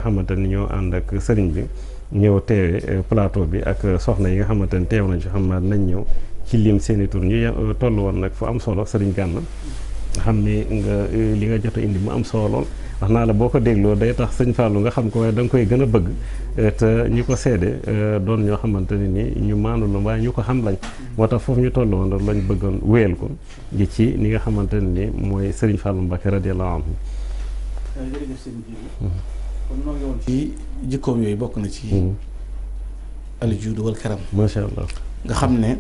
xamante ni ñoo ànd ak sëriñ bi ñëw teewe plateau bi ak soxna yi nga xamante ni teew nañ fi xam naa nañ ñëw ci lim seeni tur ñu toll woon nag fu am solo sëriñ Gana xam ni nga li nga jot a indi mu am solo lool wax naa la boo ko dégloo day tax sëñ Fallou nga xam ko waaye da nga koy gën a bëgg te ñi ko seede doon ñoo xamante ne ni ñu maanu la waaye ñu ko xam lañ moo tax foofu ñu toll woon lañ bëggoon wéyal ko ji ci ni nga xamante ne ni mooy sëriñ Fallou Mbacké radiyallahu anhu. jërëjëf sëñ bi kon noo ngi woon ci jikkoom yooyu bokk na ci al juud wal karam macha allah nga xam ne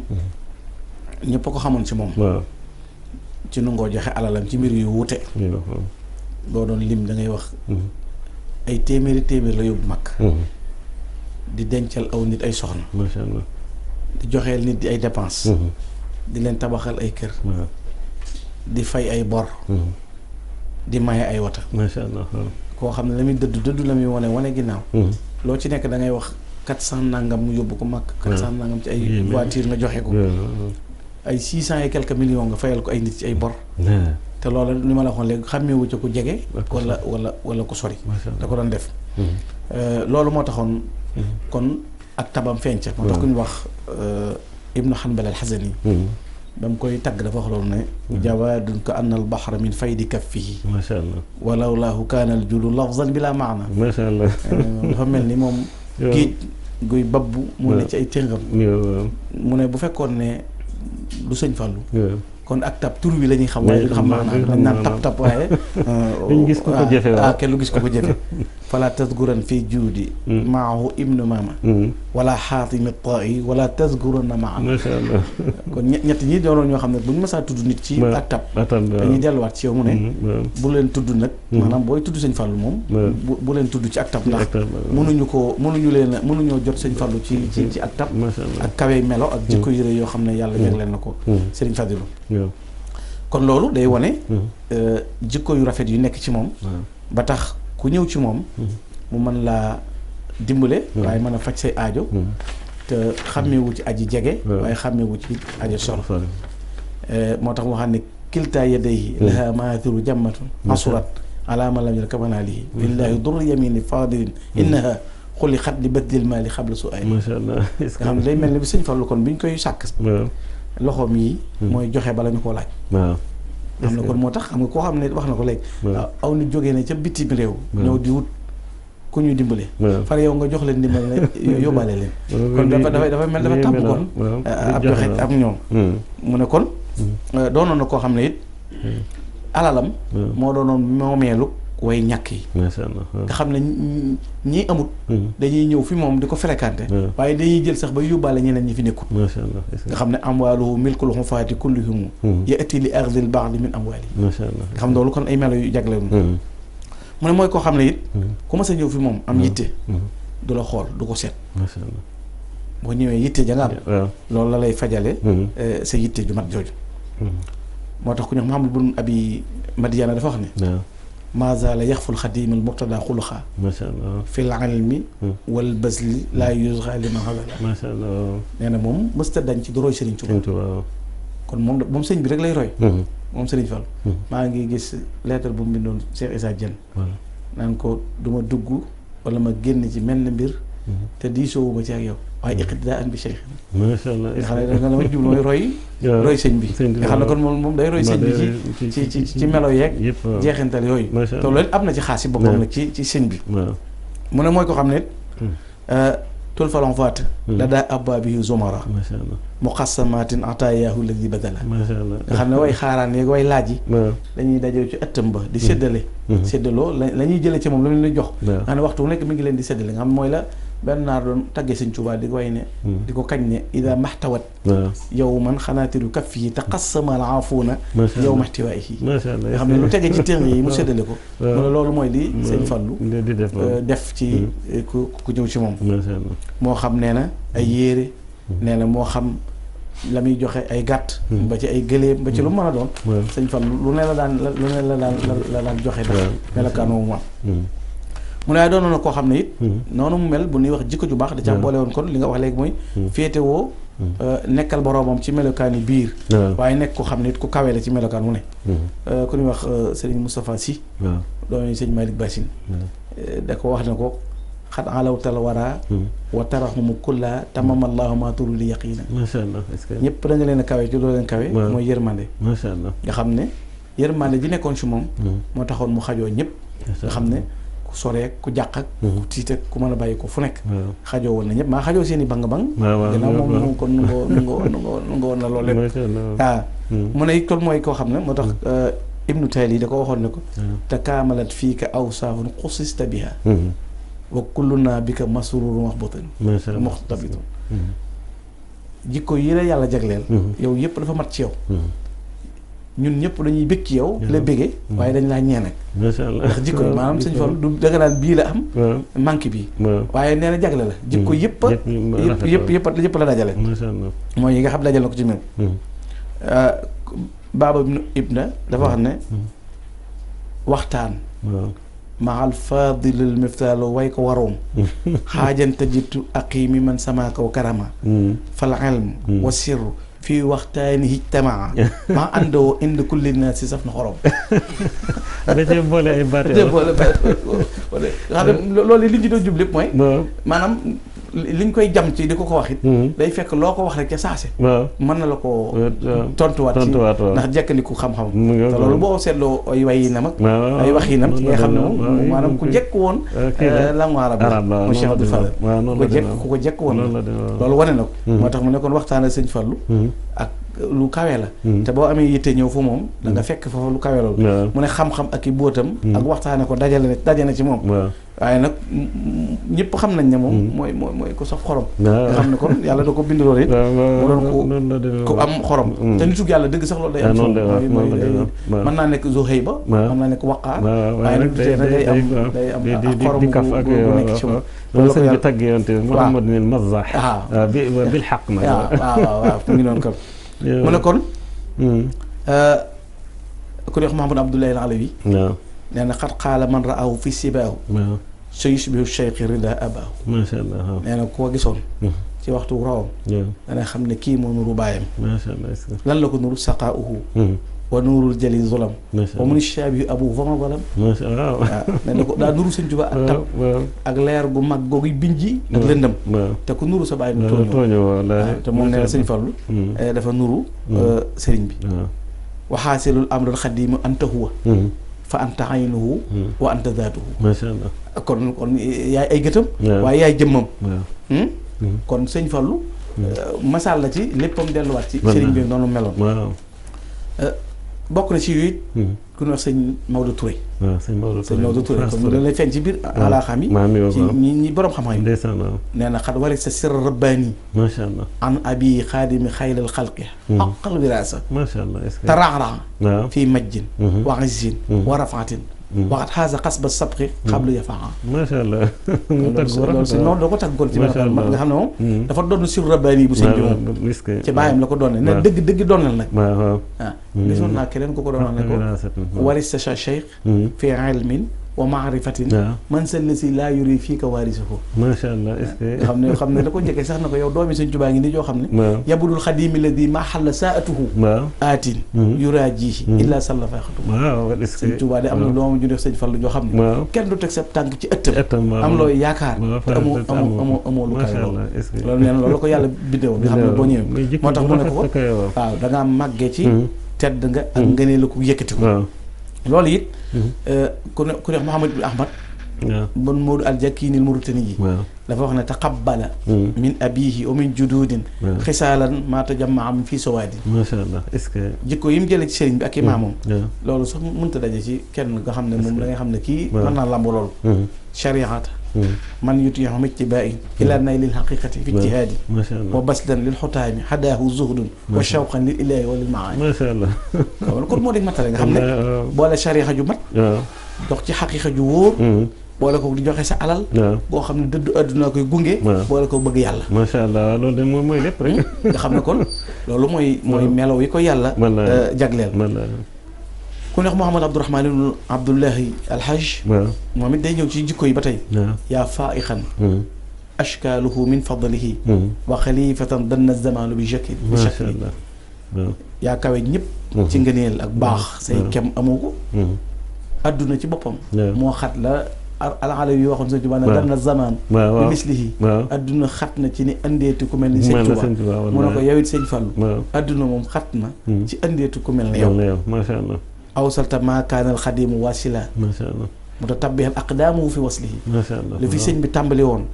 ñëpp a ko xamoon ci moom waaw ci nu ngoo joxe alalam ci mbir yu wuute boo doon lim da ngay wax ay téeméeri téeméer la yóbbu mag di dencal aw nit ay soxna macha allah di joxeel nit di ay dépense di leen tabaxal ay kër di fay ay bor di maye ay wata macha allah koo xam ne la muy dëddu la muy wane ginnaaw loo ci nekk da ngay wax 400 nangam mu yóbbu ko mag 400 nangam ci ay voiture nga joxe ko ay 600 et quelques millions nga fayal ko ay nit ci ay bor te loolu li ma la waxoon léegi xàmmeewu ca ku jege wala ku sori da ko doon def loolu moo taxoon kon ak tabam feeñca moo tax ku ñu wax Ibnu Hanbal al-Hazani ba mu koy tagg dafa wax loolu ne jawaadun ka anna al bahra min faydi kaffihi macha allah walaw laahu kaana al juudu lafzan bila maana macha allah dafa mel ni moom géej guy babbu mu ne ci ay téngam mu ne bu fekkoon ne du sëñ Fallou kon ak tab tur bi la ñuy xam waaye du xam maanaam dañ naan tab waaye dañ gis ko jëfe waaw kenn lu gis ko jëfe fala tasguran fi juudi maahu ibnu mama wala xaatimi taai wala tasguranna maa macha allah kon ñett ñi doonoon ñoo xam ne bu ñu mësaa tudd nit ci ak tab dañuy delluwaat ci yow mu ne bu leen tudd nag maanaam booy tudd sëñ Fallou moom bu leen tudd ci ak tab ndax mënuñoo jot sëñ Fallou ci ak tab ak kawey melo ak jikko yére yoo xam ne yàlla jagleel na ko Sëriñ Fadilou kon loolu day wane jikko yu rafet yu nekk ci moom ba tax ku ñëw ci moom mu mën laa dimbale waaye mën a faj say aajo te xàmmewu ci aji jege waaye xàmmewu ci aji sor moo tax mu xam ne kilta yadayhi laha maathiru jammatun asurat ala ma lam yal kamanaalihi billahi dur yamini fadilin innaha xuliqat li badlil maali xabla su ay macha allah nga xam ne day mel ni bi sëñ Fallu kon bi ñu koy sàkk loxoom yi mooy joxe bala ñu koo laaj waaw xam na kon moo tax xam nga koo xam ne wax na ko léegi aw nit jógee ne ca bitim réew ñëw di wut ku ñuy dimbale far yow nga jox leen dimbale ne yóbbaale leen kon dafa mel dafa tàbb kon ab joxe ab ñoom mu ne kon doonoon na koo xam ne it alalam moo doonoon moomeelu way ñàkk yi nga xam ne ñii amut dañuy ñëw fi moom di ko fréquenté waaye dañuy jël sax ba yóbbaale ñeneen ñi fi nekkul nga xam ne amwaaluhu milkul xufaati kullihum yati li ardil ba'di min amwaali nga xam ne loolu kon ay melo yu jagle mu ne mooy koo xam ne it ku ma sa ñëw fi moom am yitte du la xool du ko seet boo ñëwee yitte ja nga am loolu la lay fajale sa yitte ju mat jooju moo tax ku ñu Muhammad bun Abi Madiana dafa wax ne maa zaala yaxful xadiim al murtada xuluxa macha allah fil ilmi wal basli laa yusxa liman hadala macha allah nee na moom mësta dañ ci du roy Sëriñ Tuubaa kon moom sëñ bi rek lay roy moom Sëriñ Fall maa ngi gis lettre bu mu bindoon Cheikh Issa Diène naan ko du ma dugg wala ma génn ci mel na mbir te diisoowu ma ci ak yow waaye iqtidaa an bi cheikh macha allah nga xam ne da nga ma jublu mooy roy sëñ bi nga xam ne kon moom day roy sëñ bi ci melo yeeg jeexintal yooyu te loolu am na ci xaasi boppam nag ci sëñ bi mu ne mooy ko xam ne tul falon faat la daa abaabihi zumara muqassamatin ataayahu ladi badala nga xam ne way xaaraan yeeg way laaj yi dañuy dajew ci ëttam ba di séddale séddaloo la ñuy jëlee ci moom la ñu leen jox nga xam ne waxtu nekk mi ngi leen di séddale nga xam ne mooy la benn naar doon taggee Sëñ Tuubaa di ko way ne di ko kañ ne ida maxtawat yow man xanaatiru kaf yi taqassama al aafuuna yow maxtiwaayi nga xam ne lu tege ci téng yi mu séddale ko mu ne loolu mooy li Sëñ Fallu def ci ku ñëw ci moom moo xam nee na ay yére nee na moo xam la muy joxe ay gàtt ba ci ay gëléem ba ci lu mën a doon Sëñ Fallu lu ne la daan joxe ndax melokaan moomu mu ne waaye doon na koo xam ne it noonu mu mel bu ñuy wax jikko ju baax da ca boole woon kon li nga wax léegi mooy féetewoo nekkal boroomam ci melokaan yi biir waaye nekk ko xam ne it ku kawe la ci melokaan mu ne ku ñuy wax Serigne Moustapha Sy doomi sëñ Malick Bassine da ko wax ne ko xat alawtal wara wa taraxumu kulla tamamallahu ma turu li yaqina macha allah est-ce que ñëpp da nga leen a kawe ci loo leen kawe mooy yërmande macha allah nga xam ne yërmande ji nekkoon ci moom moo taxoon mu xajoo ñëpp nga xam ne ku soreek ku jàq ak ku tiit ak ku mën a bàyyi ko fu nekk xajoo woon na ñëpp maa xajoo seen i bang-bang gannaaw moom kon nu nga woon na loolu lépp waaw mu ne kon mooy koo xam ne moo tax ibnu Tayli da ko waxoon ne ko te kaamalat fii ka awsaafun xusista biha wa kulluna bika masrurun wax botan muxtabitun jikko yi la yàlla jagleel yow yëpp dafa mat ci yow ñun ñëpp dañuy bëgg ci yow la bëggee waaye dañ laa ñee nag ndax jikko yi maanaam sëñ Fall du danga naan bii la am manque bii waaye nee na jagle la jikko yëpp la dajale mooy yi nga xam dajale na ko ci même baaba ibna dafa wax ne waxtaan maxal fadilul miftaalo way ko waroom xaajanta jitu aqimi man sama kaw karama fal ilm wa sirru fii waxtaani ijtamaa maa àndoo indi kulli naa si saf na xorom da cee boole ay baat xam ne loolu li ñu doon jub lépp mooy maanaam liñ koy jam ci di ko wax it day fekk loo ko wax rek ca saase mën na la ko tontuwaat ci ndax jekkandiku xam-xam te loolu boo seetloo ay way yi nam ak ay wax yi nam ci nga xam ne moom maanaam ku jekk woon langue arabe la mu Cheikh Abdou Fadal ku ko jekk woon loolu wane na ko moo tax mu nekkoon waxtaan ak sëñ Fallu ak lu kawe la te boo amee yitte ñëw fu moom da nga fekk foofu lu kawe loolu mu ne xam-xam ak i bóotam ak waxtaane ko daje na ci moom waaye nag ñëpp xam nañ ne moom mooy ko saf xorom nga xam ne kon yàlla da ko bind loolu it mu doon ko am xorom te nitug yàlla dëgg sax loolu day am solo mooy mën naa nekk zuhayba ba mën naa nekk waqaar waaye nag du tee na day am xorom bu nekk ci moom loolu sëñ bi tagg yonte Muhammad nil mazah bil xaq na waaw mu ngi noonu kon mu ne kon ku ñuy wax Mahamad Abdoulaye Alawi nee na xat xaala man raahu fi sibaahu sa yusbihu cheikhi rida abaahu macha allah nee na koo gisoon ci waxtu rawam dana xam ne kii moo nuru baayam macha allah lan la ko nuru saqaauhu wa nuurul jali zulam wa mun shaabihu abu vama zalam macha allah waaw nee na ko daa nuru sëñ Tuubaa ak tab ak leer gu mag googu binji ak lëndëm te ku nuru sa baay du tooñoo te moom nee na sëñ Fallu dafa nuru sëriñ bi waxaasilul amrul xadimu anta huwa fa anta aynuhu wa anta zaatuhu macha allah kon yaay ay gëtam waaye yaay jëmmam kon sëñ Fallu masaal la ci léppam delluwaat ci sëriñ bi noonu meloon bokk na ci yooyu ku ñuy wax sëñ Maodo Touré sëñ Maodo Touré comme da lay feeñ ci biir alaa xam yi ci ñi borom xam-xam yi nee na xat wari sa sir rabbaani macha allah an abi xaadimi xaylal xalqi aqal wiraasa macha allah taraara fii majjin wa izzin wa rafaatin waxat xaasa xas ba sabqi xablu yafaa macha allah loolu si noonu doo ko tàggoon ci nga xam ne moom dafa doon sur rabbaani bu sëñ bi moom ci bàyyam la ko doonne ne dëgg doonal nag waaw gisoon naa keneen ku ko doonal ne ko warista sa cheikh fi ilmin wa maarifatin man sell si laa yuri fii ka waarisuhu macha allah est-ce que nga xam ne da ko njëkkee sax na ko yow doomi sëñ Tuubaa ngi nii joo xam ne yabudul xadimi ladi ma xalla saatuhu aatin yuraajihi illa salla faaxatu sëñ Tuubaa de am na doomu ju def sëñ Fallu joo xam ne kenn du teg sa tànk ci ëttam am looy yaakaar te amoo lu kawe loolu nee na loolu la ko yàlla biddewoon nga xam ne boo ñëwee moo tax mu ne ko waaw da ngaa màggee ci tedd nga ak ngënee la ko yëkkati ko loolu it ku ne Mouhamad ibn Ahmad bon Moodu al-Jakkiinil Muritani yi dafa wax ne taqabbala min abihi wa min jududin xisaalan maa tajammaa fii sawaadin macha allah est-ce que jikko yi mu jëlee ci sëriñ bi ak i maamam loolu sax mënta daje ci kenn nga xam ne moom da nga xam ne kii mën naa lamb loolu shariata man yutiixu ijtibaa'i ilaa naylil xaqiiqati fi ijtihaadi wa basdan lil xutaami hadaahu zuhdun wa shawqan lil ilaahi wa lil maani macha allah kon moo di matale nga xam ne boole sharixa ju mat dox ci xaqiiqa ju wóor boole ko di joxe sa alal boo xam ne dëddu àdduna koy gunge boole ko bëgg yàlla macha allah loolu de moom mooy lépp rek nga xam ne kon loolu mooy melaw yi ko yàlla jagleel ku neex Mouhamad Abdourahman ibn Abdullahi Alhaj moom it day ñëw ci jikko yi ba tey yaa faixan ashkaaluhu min fadlihi wa xalifatan danna zamaanu bi shakli yaa kawe ñëpp ci ngëneel ak baax say kem amoo ko adduna ci boppam moo xat la alxale yi waxoon sëñ Tuubaa ne danna zamaan bi mislihi adduna xat na ci ni andeeti ku mel ni sëñ Tuubaa mu ne ko yow it sëñ Fallu adduna moom xat na ci andeeti ku mel ni yow macha allah awsalta maa kaanal xadimu wasila macha allah mu ta tabbihal aqdaamu fi waslihi macha allah li fi sëñ bi tàmbali woon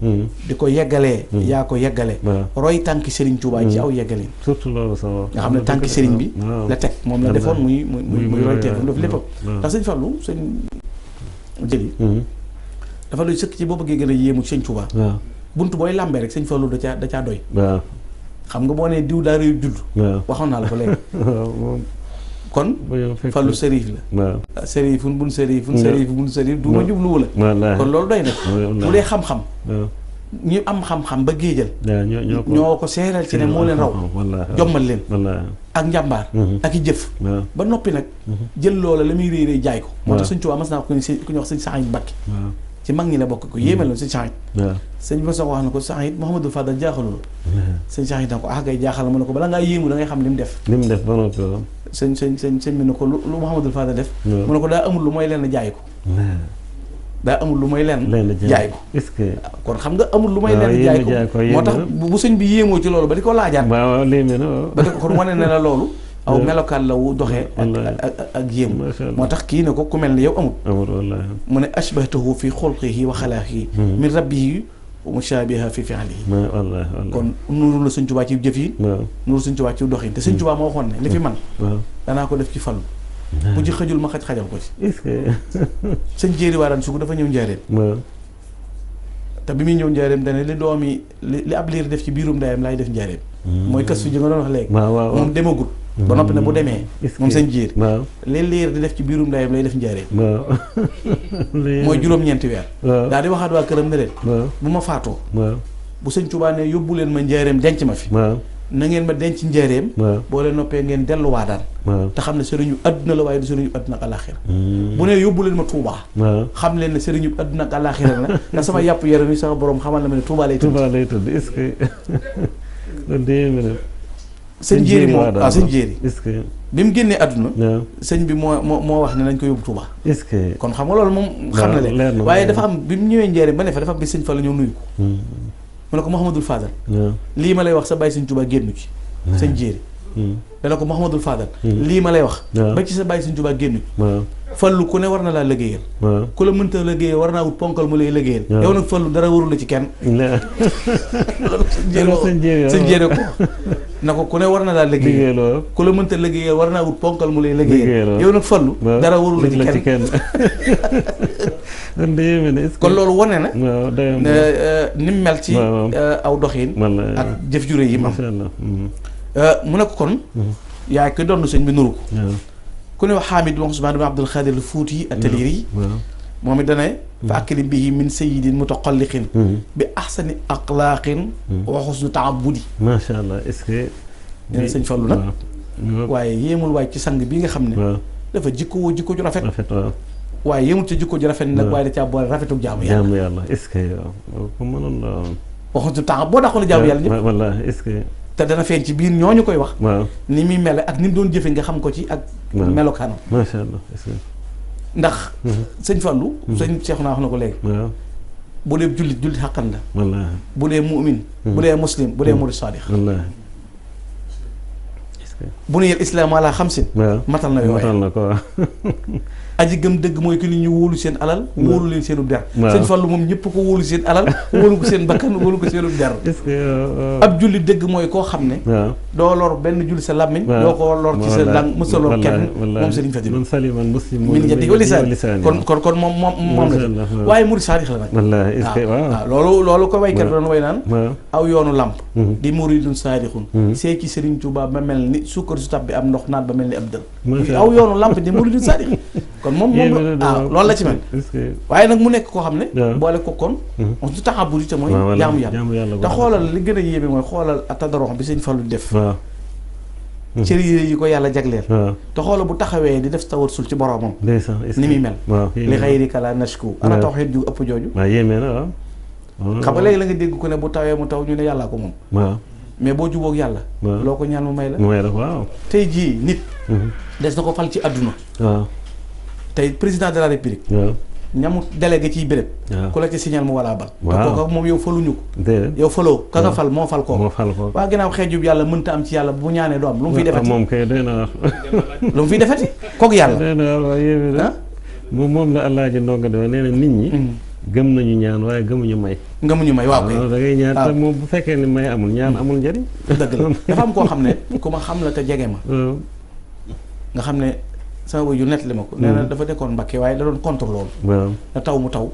di ko yeggalee yaa ko yeggale roy tànki Serigne Touba ci aw yeggaleen surtout loolu sax nga xam ne tànki Serigne bi la teg moom la defoon muy roy teef mu def léppam ndax sëñ Fallou sëñ jëli dafa doy sëkk ci boo bëggee gën a yéemu sëñ Touba buntu booy làmbee rek sëñ Fallou da caa doy xam nga boo nee diw daa réew judd waxoon naa la ko léegi kon Fallou sërif la sërifun bun sërif du ma jubluwu la kon loolu doy na bu dee xam-xam ñu am xam-xam ba géejal ñoo ko seeral ci ne moo leen raw jommal leen ak njàmbaar ak i jëf ba noppi nag jël loola la muy réy jaay ko moo tax sëñ Tuubaa mas naa ko ku ñu wax sëñ Saxiid Mbàkke ci mag ñi la bokk ko yéemal loon sëñ Saxiid sëñ bi ma soog wax na ko Saxiid Mouhamadou Fadal jaaxalul sëñ Saxiid na ko kay jaaxal mu ne ko bala ngaa yéemu da ngay xam li mu def ba noppi sëñ bi ne ko lu Mouhamadou Fadal def mu ne ko daa amul lu mooy lenn jaay ko daa amul lu mooy lenn jaay ko est-ce que kon xam nga amul lu may lenn jaay ko moo tax bu sëñ bi yéemoo ci loolu ba di ko laajaat ba di ko kon wane ne la loolu aw melokaan la wu doxee ak yéemu moo tax kii ne ko ku mel ne yow amul mu ne ashbahtahu fi xulqihi wa xalaaqihi min rabbihi mushabiha fi fi'lihi kon nuru la sëñ Tuubaa ci jëf yi nuru sëñ Tuubaa ci doxin te sëñ Tuubaa moo waxoon ne li fi man danaa ko def ci Fallu bu ci xëjul ma xajal ko ci est-ce que sëñ jéeri waaraan sugu dafa ñëw njaareem te bi muy ñëw njaareem dane li doom yi li ab liir def ci biirum ndeyam laay def njaareem mooy kës fi ji nga doon wax léegi moom demagul ba noppi ne bu demee moom sëñ jéeri li liir di def ci biirum ndeyam lay def njaareem mooy juróom-ñeenti weer daal di waxaat waa këram ne leen bu ma faatoo bu sëñ Tuubaa ne yóbbu leen ma njaareem denc ma fi na ngeen ma denc njaareem boo leen noppee ngeen delluwaa daan te xam ne sëriñu àdduna la waaye du sëriñu àdduna ak àllaaxira bu ne yóbbu leen ma Tuubaa xam leen ne sëriñu àdduna ak àllaaxira la te sama yàpp yaram yi sama borom xamal na ma ne Tuubaa lay tëdd est-ce que sëñ jéeri sëñ jéeri est-ce que bi mu génnee àdduna sëñ bi moo wax ne nañ ko yóbbu Tuubaa est-ce que kon xam nga loolu moom xam na leen waaye dafa am bi mu ñëwee njaareem ba ne fa dafa am bi sëñ Fallu ñëw nuyu ko mu ne ko Mouhamadul Fadal lii ma lay wax sa bàyyi sëñ Tuubaa génnu ci sëñ jéeri dana ko Mouhamadul Fadal lii ma lay wax ba ci sa bàyyi sëñ Tuubaa génnu ci Fallu ku ne war na laa liggéeyal ku la mënta liggéeyal war naa wut ponkal mu lay liggéeyal yow nag Fallu dara warul la ci kenn sëñ jéeri ko na ko ku ne war na laa liggéeyal ku la mënta liggéeyal war naa wut ponkal mu lay liggéeyal yow nag Fallu dara warul la ci kenn kon loolu wane na ni mu mel ci aw doxin ak jëf jure yi mam mu ne ko kon yaa koy doon sëñ bi nuru ko ku ne wax Hamid wax Usmaan bin Abdul Xaadir al Fuuti at-Taliiri moom it dane fa akrim bihi min sayyidin mutaqalliqin bi ahsani axlaaqin wa husni ta'abbudi macha allah est-ce que nee sëñ Fallu nag waaye yéemul waaye ci sang bi nga xam ne dafa jikko ju rafet waaye yëmul ci jikko ji rafet nag waaye da caa boole rafetuk jaamu yàlla est-ce que ko mënoon la waxutu temps boo dàqoon a jaamu yàlla ñëpp wallaahi est-ce que te dana feeñ ci biir ñooñu koy wax ni muy mel ak ni mu doon jëfe nga xam ko ci ak melokaanam macha allah est-ce que ndax sëñ Fallu sëñ Cheikh naa wax na ko léegi bu dee jullit xaqan la wallaahi bu dee mu'min bu dee muslim bu dee murid saadiq wallaahi bu nu yel islaam ala xamsin matal na ko aji gëm dëgg mooy que ni ñu wóolu seen alal wóolu leen seenu der sëñ Fallu moom ñëpp ko wóolu seen alal wóolu ko seen bakkan wóolu ko seenu der ab julli dëgg mooy koo xam ne doo lor benn julli sa làmmiñ doo ko lor ci sa lang mësa lor kenn moom sëriñ Fadilu min njëkk wa lisaan kon moom la waaye murid saadix la nag waaw loolu ko waykat doon way naan aw yoonu làmp di muridun saadixun see ci sëriñ Tuubaa ba mel ni sukkar su tab bi am ndox naat ba mel ni ab dër aw yoonu làmp di muridun saadix kon moom loolu la ci mel waaye nag mu nekk koo xam ne boole ko kon on su taxabu te mooy jaamu yàlla te xoolal li gën a yéeme mooy xoolal tadarox bi sëñ Fallu def cër yi ko yàlla jagleel te xoolal bu taxawee di def tawassul ci boromam ni muy mel li xayrika la nashku ana tawxiid ju ëpp jooju xam nga léegi la nga dégg ko ne bu tawee mu taw ñu ne yàllaa ko moom. waaw mais boo jubóog yàlla. waaw loo ko ñaan mu may la. mu may la waaw. tey jii nit. des na ko fal ci àdduna. waaw tey président de la république. waaw ñamu délégué ciy béréb. waaw ku la ci signal mu war a bal. waaw te kooku moom yow faluñu ko. déedéet yow faloo ka nga fal moo fal kooku. moo fal ko. waa ginnaaw xeejub yàlla mënta am ci yàlla bu ñaanee du am lu mu fiy defati. moom kay doy na wax. lu mu fiy defati kooku yàlla. doy na wax waaye yéeme na. moom la Alaaji Ndongo de nee na nit ñi. gëm nañu ñaan waaye gëmuñu may. gëmuñu may waaw kay. da ngay ñaan te moom bu fekkee ni may amul ñaan amul njëriñ. dëgg la dafa am koo xam ne ku ma xam la te jege ma. nga xam ne sama wëy yu nettali ma ko. nee na dafa nekkoon Mbàkke waaye da doon contre loolu. waaw na taw mu taw.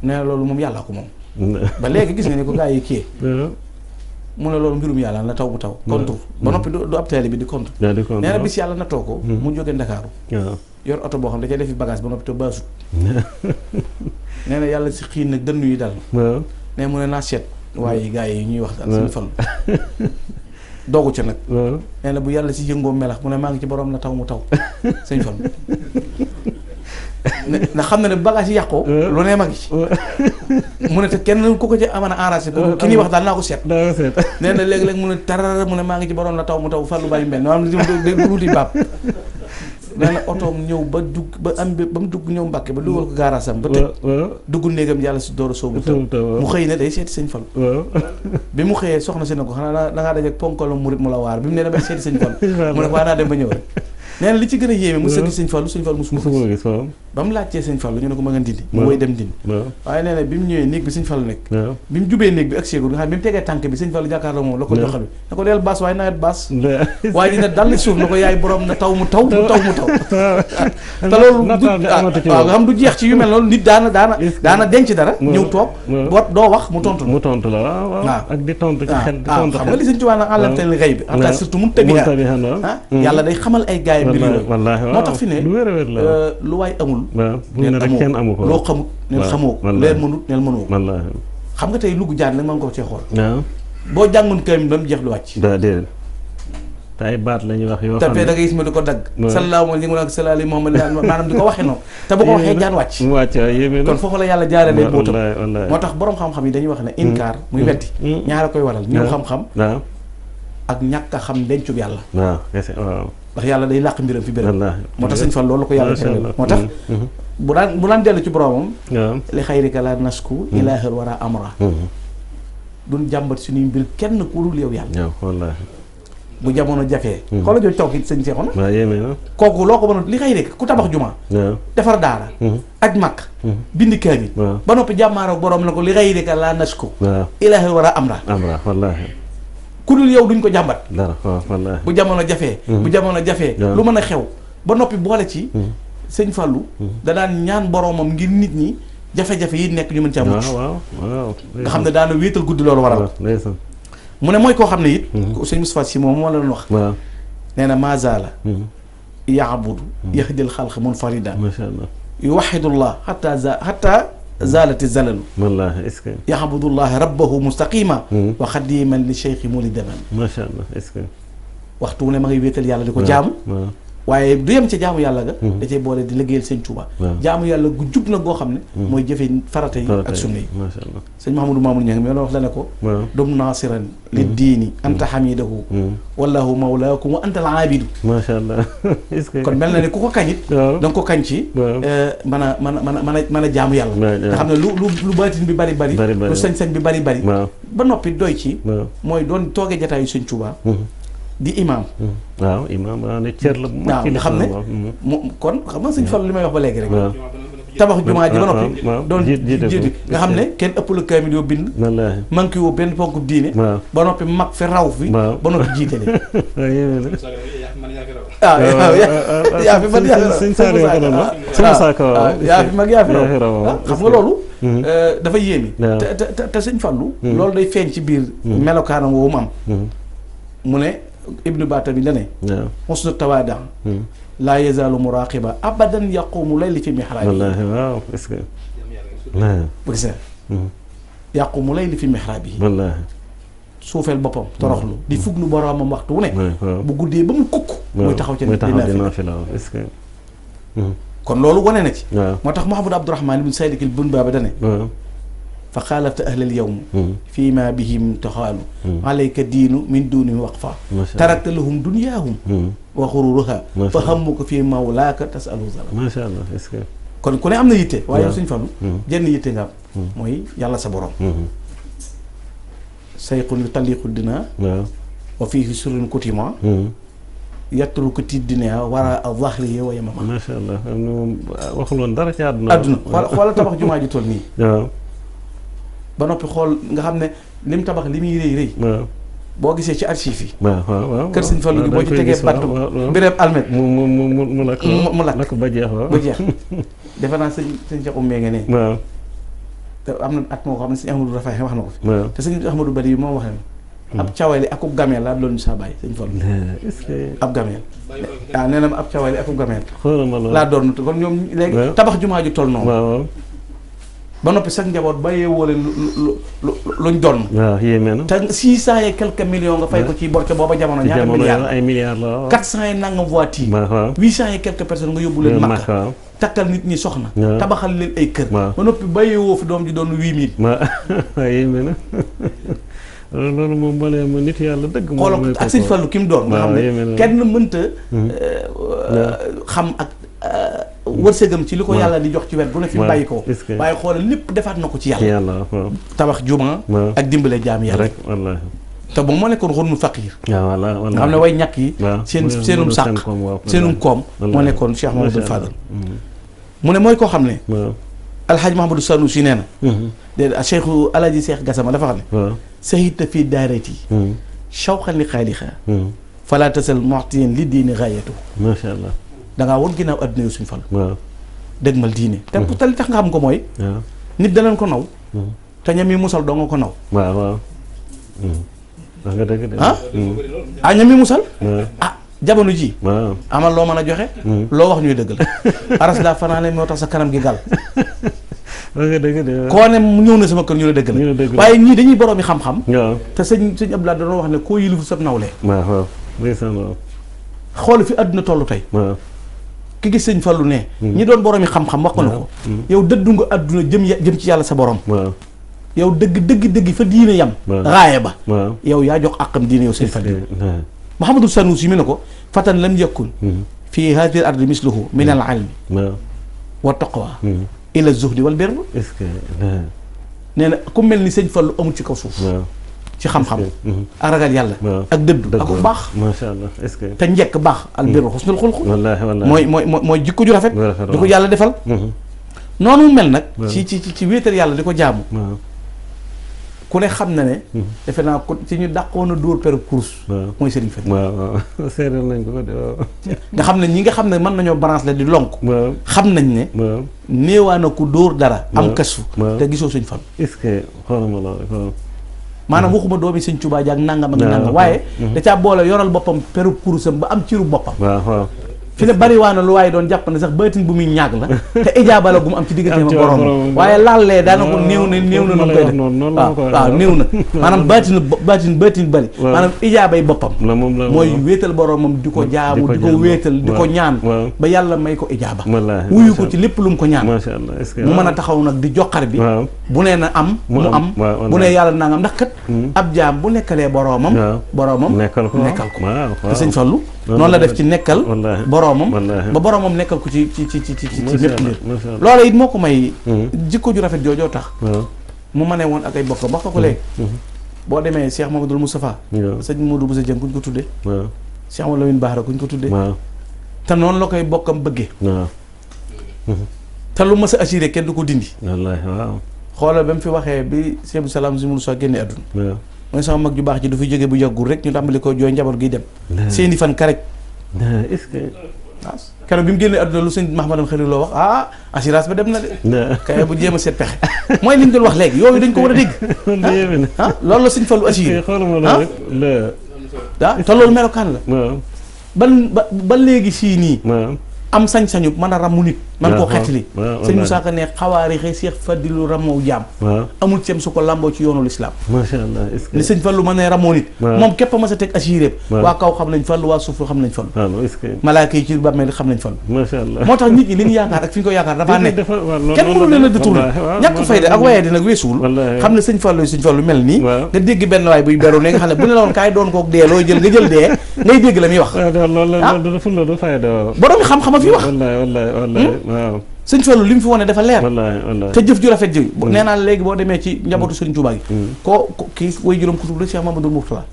nee na loolu moom yàlla ko moom. ba léegi gis nga ni ko gaa yi kii. mu ne loolu mbirum yàlla na taw mu taw. contre ba noppi du ab taalibe bi di contre. nee na bis yàlla nattoo ko. mu jóge Ndakaaru. yor oto boo xam ne da cay defi bagage ba noppi te baasut. nee na yàlla si xiin nag dënnu yi dal. nee mu ne naa seet waaye gaa yi ñuy wax daal suñu fan. doogu ca nag. nee na bu yàlla si yëngoo melax mu ne maa ngi ci borom na taw mu taw sëñ fan. na xam na ne bagage yi yàqoo. lu ne ma ngi ci. mu ne te kenn ku ko ci aman a enragé ko ki ñuy wax daal naa ko seet. nee na léeg-léeg mu ne tarar mu ne maa ngi ci borom na taw mu taw Fallou Baye Mbène maanaam di wuti baab. nee na otoom ñëw ba dugg ba am ba mu dugg ñëw Mbàkke ba dugal ko gaaraasam ba tëj dugg néegam yàlla si door a soobu taw mu xëy ne day seeti sëñ Fall bi mu xëyee soxna si ne ko xanaa da ngaa dajeek ponkalo murit mu la waar bi mu ne damay seeti sëñ Fall mu ne ko waa naa dem ba ñëw rek nee na li ci gën a yéeme mu sëgg sëñ Fall musu ko gis ba mu laajtee sëñ Fall ñu ne ko ma nga ndindi mu woy dem ndindi waaye nee na bi mu ñëwee néeg bi sëñ Fall nekk bi mu jubee néeg bi ak séegul nga xam bi mu tegee tànk bi sëñ Fall jàkkaarloo moom la ko joxal bi na ko deel baas waaye nawet baas waaye dina dal suuf na ko yaay borom na taw mu taw mu taw mu taw te loolu waaw nga xam du jeex ci yu mel noonu nit daana denc dara ñëw toog boot doo wax mu tontu la waaw ak di tontu ci xel xam nga li sëñ Tuubaa nag àllamteel xëy bi ata surtout mun tabiha yàlla day xamal ay gaay mbir yooyu moo tax fi ne lu waay amul neen amoo ko loo xamut neen xamoo ko leer mënut neen mënoo ko xam nga tey lugg jaan nag mën nga ko cee xool boo jàngoon kayam ba mu jeex lu wàcc déedéet te ay baat la ñuy wax yoo xam ne da ngay gis ma di ko dagg sallallahu alayhi wa sallam Muhammad maanaam di ko waxee noonu te bu ko waxee jaan wàcc kon foofu la yàlla jaarale bootam moo tax borom xam-xam yi dañuy wax ne inkaar muy wetti ñaara koy waral ñëw xam-xam ak ñàkk a xam dencub yàlla ndax yàlla day làq mbiram fi béréb moo tax sëñ Fall loolu ko yàlla tere moo tax bu daan dellu ci boromam li xayrika la nasku ilaahal wara amra duñ jàmbat suñuy mbir kenn ku dul yow yàlla bu jamono jafee xoola jooju taw ki sëñ Seexuna kooku loo ko mën a li xayrika ku tabax juma defar daara aj makk bindi kaamil ba noppi jàmmaaroo borom la ko li xayrika la nasku ilaahal wara amra ku dul yow duñ ko jàmbat dara wallaahi bu jamono jafee lu mën a xew ba noppi boole ci sëñ Fallou da daan ñaan boromam ngir nit ñi jafe-jafe yi nekk ñu mën ci am nga xam ne daana wéetal guddi loolu waral mu ne mooy koo xam ne it sëñ Moustapha Sy moom moo la doon wax nee na mazala yaabudu yahdil xalq munfarida macha allah yuwahidullah hatta zaalati zalalu wallaahi est-ce que yahbudullahi rabbahu mustaqima wa xadiman li cheikhi muli deman macha allah est-ce que waxtu wu ne ma ngay wéetal yàlla di ko jaamu waaye du yem ca jaamu yàlla ga da cay boole di liggéeyal sëñ Tuuba jaamu yàlla gu jub nag goo xam ne mooy jëfe farata yi ak sunna yi macha allah sëñ Mahamadou Mamoun Niang mi la wax la ne ko dum naasiran li diini anta hamidahu wallahu mawlaakum wa anta al aabidu macha allah est-ce que kon mel na ne ku ko kañit da nga ko kañ ci mën a jaamu yàlla nga xam ne lu baatin bi bari lu sañ-sañ bi bari ba noppi doy ci mooy doon toogee jataayu sëñ Tuuba di imam waaw imam waaw ne cër la waaw nga xam ne kon xam nga sëñ Fall li may wax ba léegi rek tabax jumaa ji ba noppi doon jiitu nga xam ne kenn ëpp la kaamil yoo bind manqué woo benn ponk diine ba noppi mag fi raw fi ba noppi jiite leen yaa fi man yaa fi mag yaa fi raw xam nga loolu dafa yéemi te sëñ Fallu loolu day feeñ ci biir melokaanam woowu mu am mu ne ibnu Bata bi dane xusnu tawaada laa yazaalu muraqiba abadan yaqumu layli fi mihraabi wallaahi waaw est-ce que bu gisee yaqumu layli fi mihraabi wallaahi suufeel boppam toroxlu di fuglu boroomam waxtu wu ne bu guddee ba mu kukk muy taxaw ci dina fi la est-ce que kon loolu wane na ci moo tax Mouhamadou Abdourahmane ibn Saydikil bun baaba dane fa xaalafta ahlal yawm fii ma bihim taxaalu alayka diinu min duuni waqfa tarakta lahum dunyaahum wa xururuha fa hammuka fii mawlaaka tasalu zala macha allah est-ce que kon ku ne am na yitte waaye yow suñ Fallu jenn yitte nga am mooy yàlla sa borom sayqun yu talliqu dina wa fiihi surrun kutima yatturu ko tiddinaa war a zahri wa yamama macha allah waxul woon dara ci àdduna xoola tabax jumaa ji toll nii ba noppi xool nga xam ne lim tabax li muy rëy rëy boo gisee ci archive yi waaw kër Sëñ Fallu gi boo ci tegee batt mbireeb almet mu lakk ba jeex defe naa sëñ Cheikh Oumy nga ne waaw te am na at moo ko xam ne sëñ Ahmadou Rafaay wax na ko fi te sëñ Ahmadou Bari bi moom waxee ab cawali akub gameel laa doon saa bàyyi sëñ Fallu ab gameel waaw nee na ma ab cawali akub gameel laa doon kon ñoom léegi tabax jumaa ju toll noonu ba noppi sax njaboot bàyyee woo leen luñ doon waaw yéeme na te 600 et quelques millions nga fay ko ci bor ca booba jamono ñaata milliards ay milliards la 400 et nangam voiture 800 et quelques personnes nga yóbbu leen Makka takkal nit ñi soxna tabaxal leen ay kër ba noppi bàyyee woo fi doom ji doon 8000 yéeme na loolu moom boolee ma nit yàlla dëgg xoolal ak sëñ Fallu ki mu doon nga xam ne kenn mënta xam ak wërsëgam ci li ko yàlla di jox ci wet bu ne fi bàyyi ko waaye xoolal lépp defaat na ko ci yàlla tabax juma ak dimbale jaam yàlla rek wallaahi te moom moo nekkoon xurnu faqiir nga xam ne way ñàkk yi seenum sàq seenum koom moo nekkoon Cheikh Mamadou Fadal mu ne mooy koo xam ne alxaaj Mahamadou Sanusi nee na déedéet Cheikhu Alaaji Cheikh Gassama dafa xam ne sahita fii daarati shawqan li xaaliqa fala tasal mu'tiyan li diini gaayatu macha allah da ngaa woon ginnaaw adduna yu suñ Fallu dëgmal diine te li tax nga xam ko mooy nit danañ ko naw te ñam yi musal doo nga ko naw waaw wax nga dëgg de ñam yi musal jamono ji amal loo mën a joxe loo wax ñuy dëgg la aras daa fanaane moo tax sa kanam gi gal koo ne ñëw na sama kër ñu la dëgg la waaye ñii dañuy boroomi xam-xam te sëñ Abdoulaye dañoo wax ne koo yilifu sab nawle xool fi àdduna tollu tey ki gis sëñ Fallu ne ñi doon boroomi xam-xam wax ko na ko yow dëddu nga àdduna jëm ci yàlla sa borom yow dëgg fa diine yam raaye ba yow yaa jox àqam diine yow sëñ Fallu Mouhamadou Sanusi mi ne ko fatan lam yakun fii haadihi ardi misluhu min al ilmi wa taqwa ila zuhdi wal birr nee na ku mel ni sëñ Fallu amul ci kaw suuf ci xam-xam ak ragal yàlla ak dëddu ak bu baax macha allah est-ce que te njekk baax al birru xusnul xulq wallaahi mooy jikko ju rafet di ko yàlla defal noonu mel nag ci wéetal yàlla di ko jaamu ku ne xam na ne defe naa ko ci ñu dàqoon a dóor per course mooy Serigne Fadi waaw seeral nañ ko de nga xam ne ñi nga xam ne mën nañoo balance la di lonk xam nañ ne néewaa na ku dóor dara am kasu te gisoo Sëñ Fallu est-ce que xoolama loolu maanaam waxuma doomi Sëñ Tuubaa jaag nangam ak nangam waaye da caa boole yoral boppam peru kurusam ba am ciru boppam fi ne bari waa na lu waaye doon jàpp ne sax baatin bu muy ñaag la te ijaaba la gu mu am ci diggante ma borom waaye laallee daana ko néew na nu koy def waaw néew na maanaam baatin bari maanaam ijaabay boppam mooy wéetal boromam di ko jaamu di ko wéetal di ko ñaan ba yàlla may ko ijaaba wuyu ko ci lépp lu mu ko ñaan mu mën a taxaw nag di joxar bi bu nee na am mu am bu nee yàlla nangam ndax kat ab jaam bu nekkalee boromam nekkal ko te Sëñ Fallu noonu la def ci nekkal boroomam ba boroomam nekkal ko ci lépp mbir loola it moo ko may jikko ju rafet joojoo tax mu mënee woon ak ay bokkam wax ko léegi boo demee Cheikh Mamadou Moustapha sëñ Modou Boussa Dieng kuñ ko tuddee Cheikh Mamadou Lamine Bahra kuñ ko tuddee te noonu la koy bokkam bëggee te lu mas a assuré kenn du ko dindi xoolal ba mu fi waxee bi Cheikh Abdou Salam si Moussa génne àdduna mooy sama mag ju baax ji du fi jóge bu yàggul rek ñu tàmbali ko jooy njaboot giy dem seeni fan karek est-ce que keroog bi mu génnee àdduna lu sëñ Mahmadam Xalil loo wax assurance ba dem na de kay bu jéem a seet pexe mooy li ñu doon wax léegi yooyu dañ ko war a dégg loolu la sëñ Fallu assuré te loolu melokaan la ba léegi sii nii am sañ-sañu mën a ràmmu nit man koo xettali sëñ Moussa Ka ne xawaari xëy Cheikh Fadilu ramoo jaam amul cem su ko lamboo ci yoonu l'islam macha allah ni sëñ Fallu mën ne ramoo nit moom képp a mas a teg assuréb waa kaw xam nañ Fallu waa suuf xam nañ Fallu malaaka yi ci bàmmeel xam nañ Fallu macha allah moo tax nit ñi li ñu yaakaar ak fi ñu ko yaakaar dafaa nekk kenn mënu leen a détourné ñàkk fayda ak waaye di nag weesuwul xam ne sëñ Fallu mel nii nga dégg benn waay buy beru ne nga xam ne bu ne la woon kaay doon kook dee looy jël nga jël dee ngay dégg la muy wax loolu fayda borom xam-xam fi wax waaw sëñ Fallu li mu fi wane dafa leer te jëf ju rafet ji nee naa léegi boo demee ci njabootu sëñ Tuubaa gi ko kii way juróom ku tudd la Cheikh Mamadou Mourtala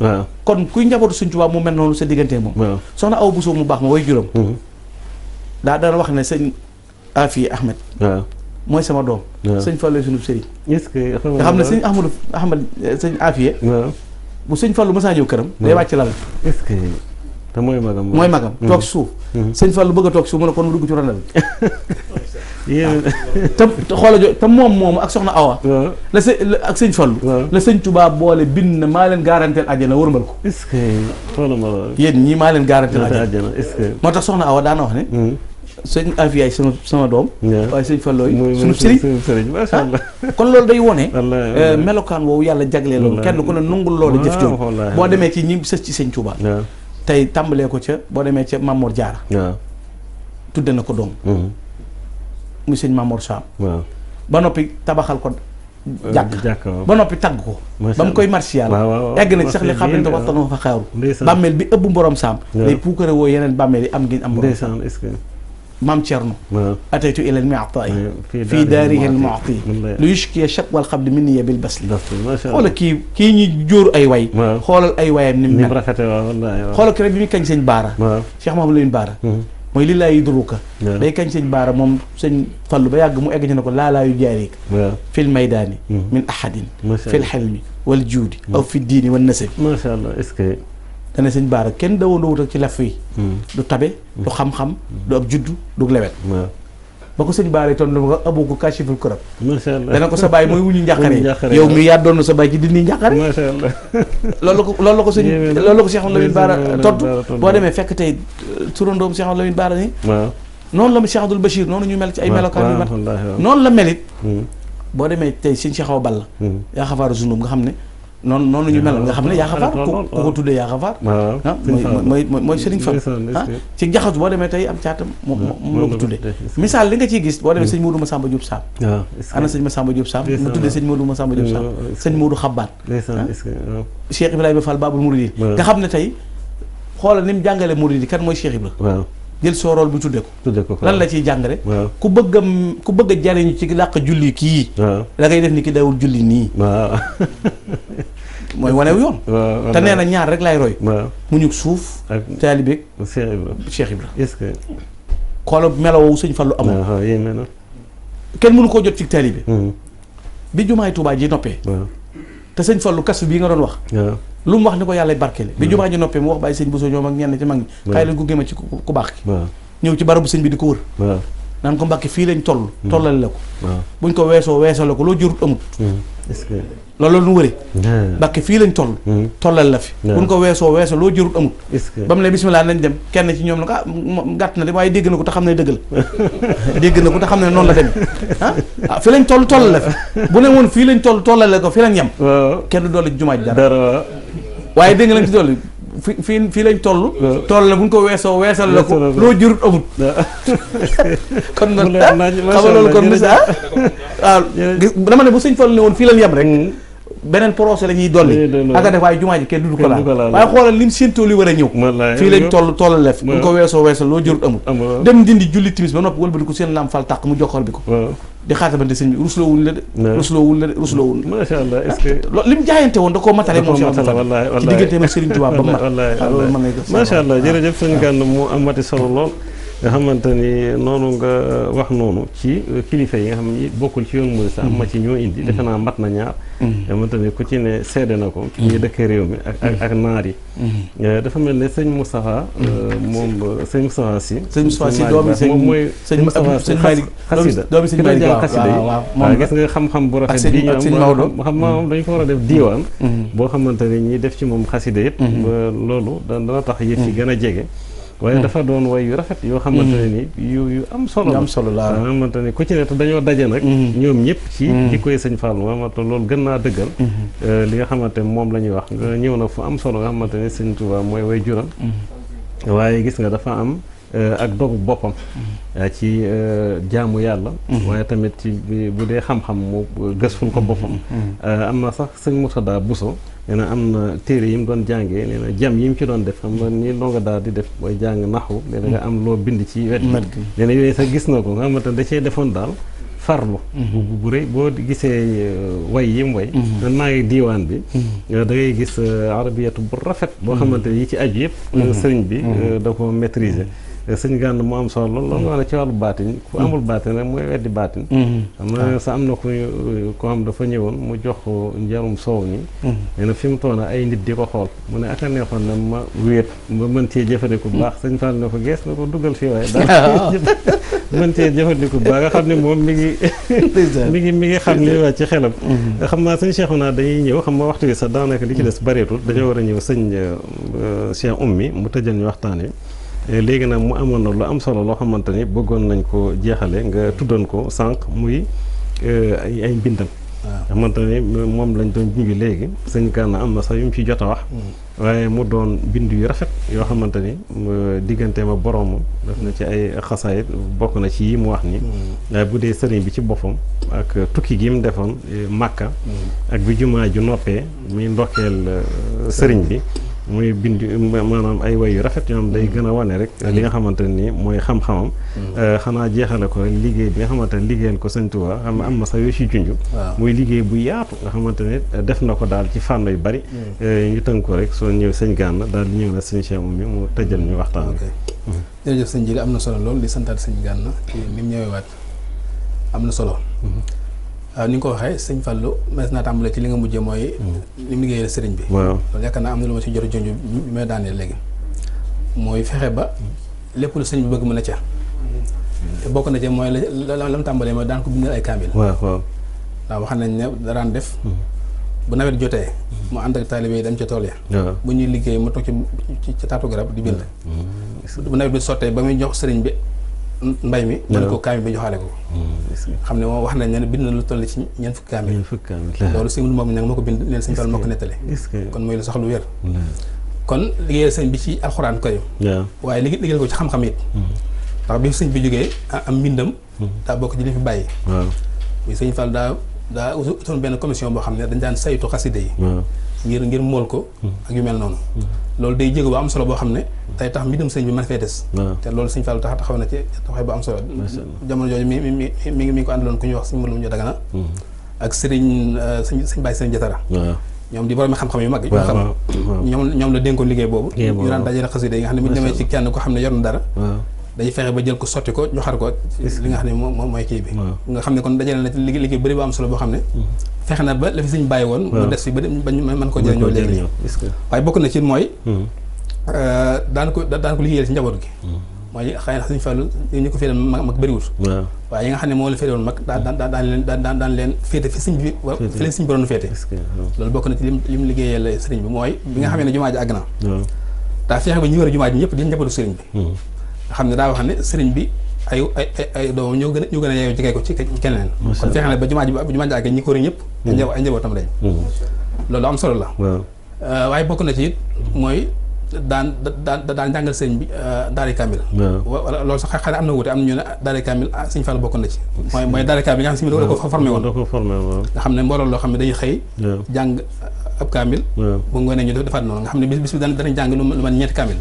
kon kuy njabootu sëñ Tuubaa mu mel noonu sa diggante moom soxna Awa Bousso mu baax ma way juróom dana wax ne sëñ Afi Ahmed mooy sama doom sëñ Fallu sunu sëriñ nga xam ne sëñ Ahmad sëñ Afiye bu sëñ Fallu mësaa ñëw këram day wàcc lal te mooy magam toog suuf sëñ Fallu bëgg a toog suuf mu ne kon mu dugg ci ronal te xoola jo te moom ak soxna Awa la ak sëñ Fallu la sëñ Tuubaa boole bind na maa leen garanteel àjjana wërmal ko yéen ñii maa leen garanteel àjjana moo tax soxna Awa daana wax ne sëñ Afiyaay sama doom waaye sëñ Fallooy suñu sëriñ macha allah kon loolu day wone melokaan woowu yàlla jaglee loolu kenn ku ne nungul loolu jëf jom boo demee ci ñi sës ci sëñ Tuubaa tey tàmbalee ko ca boo demee ca Mamour Diarra tudde na ko doom muy sëñ Mamour Sam ba noppi tabaxal ko jàkk ba noppi tagg ko ba mu koy martial egg na ci sax li xam ne te waxtaan fa xeeru bàmmeel bi ëpp borom Sam lay puukare woo yeneen bàmmeel yi am ngi am borom Sam maam Thierno ataytu ilal mi'ta'i fii daarihi al-mu'ti lu yushki shakwa al-qabd minni bil basli xoolal kii ñi jóor ay way xoolal ay wayam ni mu mel xoolal ki rek bi muy kañ sëñ Baara Cheikh Mahamadou Lamine Baara mooy li laa yudruka day kañ sëñ Baara moom sëñ Fallu ba yàgg mu egg ci ne ko laa yu jaarik fil maydaani min ahadin fil hilmi wal juudi aw fi diini wan nasabi macha allah est-ce que dana sëñ Baara kenn dawandoo wut ak ci laf yi du tabe du xam-xam du ab juddu du lewet ba ko sëñ Baara ton nga aboo ko kashiful kurab macha allah dana ko sa baay mooy wuñu njàqare yow mi yaa doon sa baay ci dindi njàqare macha allah loolu la ko Cheikh Lamine Baara tontu boo demee fekk tey turandoom Cheikh Lamine Baara ni noonu la Cheikh Abdoul Bachir noonu ñu mel ci ay melokaan yu mat noonu la melit boo demee tey sëñ Cheikh Awa Balla yaa xafaaru zunub nga xam ne noonu ñu mel nga xam ne yaa xafaar ku ko tuddee yaa xafaar mooy Sëriñ Fall ci jaxatu boo demee tey am caatam moo ko tuddee misaal li nga ciy gis boo demee sëñ Modou Massamba Diop Sam ana sëñ Massamba Diop Sam mu tuddee sëñ Modou Massamba Diop Sam sëñ Modou Xabbaan Cheikh Ibrahima Fall Babul Mouridi nga xam ne tey xoolal ni mu jàngale Mouridi kan mooy Cheikh Ibrahima jël soorool bi tuddee ko lan la ciy jàngale ku bëgg a jariñu ci làq julli kii da ngay def ni ki dawul julli nii mooy wanew yoon te nee na ñaar rek lay roy mu ñug suuf ak taalibeeg Cheikh Ibra est-ce que xoolal melowoo sëñ Fallu amul kenn mënu koo jot ci taalibe bi jumaay Tuubaa ji noppee te sëñ Fallu kasu bii nga doon wax lu mu wax ni ko yàlla barkeele bi jumaa ji noppee mu wax bàyyi sëñ Bousso ñoom ak ñenn ci mag ñi kaay leen gunge ma ci ku baax ki ñëw ci barabu sëñ bi di ko wër naan ko Mbàkke fii lañ tollal la ko buñ ko weesoo la ko loo jurut amut loolu nu wëri Mbàkke fii lañ tollal la fi buñ ko weesoo loo jurut amut ba mu ne bismillah nañ dem kenn ci ñoom la gàtt na de waaye dégg na ko te xam ne dëgg la dégg na ko te xam ne noonu la demee fi lañ tollal la fi bu ne woon fii lañ tollal la ko fi lañ yem kenn du doole jumaa ji dara waaye dégg nga lañ ci dolli fii lañ toll la bu ñu ko weesal la ko loo jurut amut kon nag xam loolu kon misa waaw dama ne bu sëñ Fallu ne woon fii lañ yem rek beneen procès la ñuy dolli aka def waaye jumaa ji kenn du ko laal waaye xoolal lim séentoo li war a ñëw fii lañ tollal lef bu ñu ko weesal loo jurut amut dem dindi julli timis ba noppi wëlbati ko seen lam fal tàq mu joxor bi ko di xaatabante sëñ bi rusloowul la de macha allah est-ce que li mu jaayante woon da koo matale moom ci diggante ma Sëriñ Tuubaa ba mat loolu mën nañ ko macha allah jërëjëf sëñ Gana mu amati solo lool nga xamante ni noonu nga wax noonu ci kilifa yi nga xam ni bokkul ci yoon murid sax am ma ci ñoo indi defe naa mat na ñaar nga xamante ni ku ci ne seede na ko ci ñi dëkk réew mi ak naar yi dafa mel ne sëñ Moustapha moom sëñ Moustapha si doomi sëñ moom mooy sëñ Moustapha xasida doomi sëñ Malick waaw gis nga xam-xam bu rafet bi ñu am xam moom dañ ko war a def diiwaan boo xamante ni ñi def ci moom xasida yëpp loolu dana tax yëf yi gën a jege waaye dafa doon way yu rafet yoo xamante ne ni yu am solo la. am solo la xamante ne ku ci ne te dañoo daje nag. ñoom ñëpp ci jikkoy sëñ Fallou maanaam loolu gën naa dëggal. li nga xamante ne moom la ñuy wax nga ñëw na fu am solo nga xamante ne sëñ Touba mooy way juram. waaye gis nga dafa am. ak dogu boppam ci jaamu yàlla waaye tamit ci bu dee xam-xam mu gëstul ko boppam am na sax sëñ Murtada Bousso nee na am na téere yi mu doon jàngee nee na jam yi mu ci doon def xam nga ni ndongo daal di def booy jàng naxu nee na nga am loo bind ci wet nee na yooyu sax gis na ko nga xamante ne da cee defoon daal farlu bu rëy boo gisee way yi mu way man maa ngi diiwaan bi da ngay gis arabiyatu bu rafet boo xamante ne yi ci aju yëpp sëriñ bi da ko maîtriser sëñ Gana mu am solo loolu nga wax ne ci wàllu baatin ku amul baatin rek mooy weddi baatin xam na sa am na ko xam dafa ñëwoon mu jox ko njarum soow ni nee na fi mu toona ay nit di ko xool mu ne aka neexoon na ma wéet ma mën cee jëfandiku bu baax sëñ Fall ne ko gees na ko dugal fii waaye daal mën cee jëfandiku bu baax nga xam ne moom mi ngi xam li wàcc ci xelam xam naa sëñ Cheikhouna dañuy ñëw xam nga waxtu wi sax daanaka li ci des bareetul dañoo war a ñëw sëñ Cheikh Oumy mu tëjal ñu waxtaan wi léegi nag mu amoon na lu am solo loo xamante ni bëggoon nañ ko jeexale nga tuddoon ko sànq muy ay mbindam xamante ni moom lañ doon junj léegi sëñ Gana am na sax yu mu ci jot a wax waaye mu doon bind yu rafet yoo xamante ni diggante ma boromam def na ci ay xasaayit bokk na ci yi mu wax ni waaye bu dee sëriñ bi ci boppam ak tukki gi mu defoon Màkka ak bi jumaa ju noppee muy ndokkeel sëriñ bi muy bind maanaam ay way yu rafet yoo xam day gën a wane rek li nga xamante ne nii mooy xam-xamam xanaa jeexale ko liggéey bi nga xamante ne liggéeyal ko Sëñ Tuubaa xam am na sax yoo ci junj muy liggéey bu yaatu nga xamante ne def na ko daal ci fànn yu bari ñu tënk ko rek soo ñëw sëñ Gana daal di ñëw na sëñ Cheikh Oumy mu tëjal ñu waxtaan bi jërëjëf sëñ Jili am na solo lool di santaat sëñ Gana ci ni mu ñëwee waat am na solo waaw ni nga ko waxee sëñ Fallou mas naa tàmbale ci li nga mujjee mooy li mu liggéeyal sëriñ bi loolu yaakaar naa am na lu ma ci jot a jonj bi may daaneel léegi mooy fexe ba lépp lu sëñ bi bëgg mën a ca te bokk na ci mooy la mu tàmbalee mooy daan ko bindal ay kaamil waaw ndax wax nañ ne daraan def bu nawet jotee mu ànd ak taalibe yi dem ca tool ya bu ñuy liggéey mu toog ci taatu garab di bind bu nawet bi sottee ba muy jox sëriñ bi mbay mi mu ne ko kaamil bi joxaale ko xam ne moom wax nañ ne bind na lu toll ci ñeent fukki kaamil loolu sëñ moom nag moo ko bind neen sëñ Fall moo ko nettali kon mooy lu sax lu wér kon liggéeyal sëñ bi ci alxuraan karim waaye liggéeyal ko ci xam-xam it ndax bi sëñ bi jógee am mbindam daa bokk ci li fi bàyyi muy sëñ Fall daa utoon benn commission boo xam ne dañ daan saytu xaside yi ngir mool ko ak yu mel noonu loolu day jéego bu am solo boo xam ne day tax mbindum sëñ bi mën fee des te loolu sëñ Fall taxaw na ci taxawaay bu am solo jamono jooju mi ngi ko àndaloon ku ñuy wax sëñ Maloum ñu Dagana ak sëñ Baye sëñ Jatara ñoom di borom xam-xam yu mag yi xam ñoom la dénkoon liggéey boobu ñu daan dajale xasida yi nga xam ne bu ñu demee ci kenn ko xam ne yor na dara dañuy fexe ba jël ko sotti ko joxar ko li nga xam ne moom mooy kii bi nga xam ne kon dajale na ci liggéey bëri bu am solo boo xam ne fexe na ba la fi sëñ bàyyi woon mu des fi ba mën ko jëriñoo léegi waaye bokk na ci mooy daan ko liggéeyal ci njaboot gi mooy xëy na sëñ Fallu ñu ko féete mag bëriwut waaye yi nga xam ne moom la féete woon mag daan leen féete fi sëñ bi fi leen sëñ bi doon féete loolu bokk na ci li mu liggéeyal sëriñ bi mooy bi nga xam ne jumaa ji àgg na daa fexe ba ñu war a jumaa ji ñëpp di njabootu sëriñ bi nga xam ne daa wax ne sëriñ bi ay doomam ñoo gën a yeewu jigee ko ci keneen kon fexe na ba jumaa ji àggee ñi ko wër ñëpp ay njabootam lañ loolu am solo la waaye bokk na ci it mooy daan jàngal sëriñ bi daari kaamil wala loolu sax xëy na am na wuute am na ñu ne daari kaamil sëriñ Fall bokk na ci mooy daari kaamil nga xam ne da ko formé woon nga xam ne mbooloo loo xam ne dañuy xëy jàng ab kaamil bu ngoonee ñu defaat noonu nga xam ne bis bi danañ jàng lu man ñeenti kaamil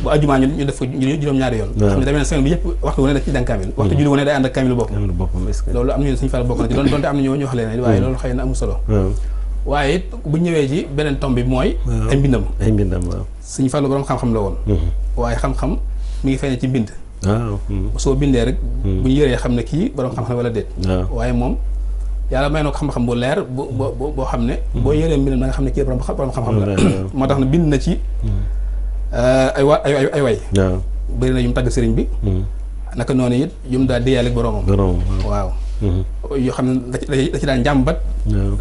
bu àjjuma ñu def ko juróom-ñaari yoon nga xam ne demee semaine bi yëpp waxtu wu ne da ci jàng kaamil waxtu julli wu ne day ànd ak kaamil boppam loolu am nañu sëriñ Fall bokk na ci doonte am na ñu wax leen waaye loolu xëy na amul solo waaye it bu ñëwee ci beneen tomb bi mooy ay mbindam waaw sëñ Fallu borom xam-xam la woon waaye xam-xam mi ngi feeñ ci mbind soo bindee rek bu ñu yëree xam ne kii borom xam-xam wala déet waaye moom yàlla may na ko xam-xam bu leer boo xam ne boo yëree mbindam da nga xam ne kii borom xam-xam la moo tax na bind na ci ay way bëri na yu mu tagg sëriñ bi naka noonu it yu mu daal diyaale ak boromam waaw yoo xam ne da ci daan jàmbat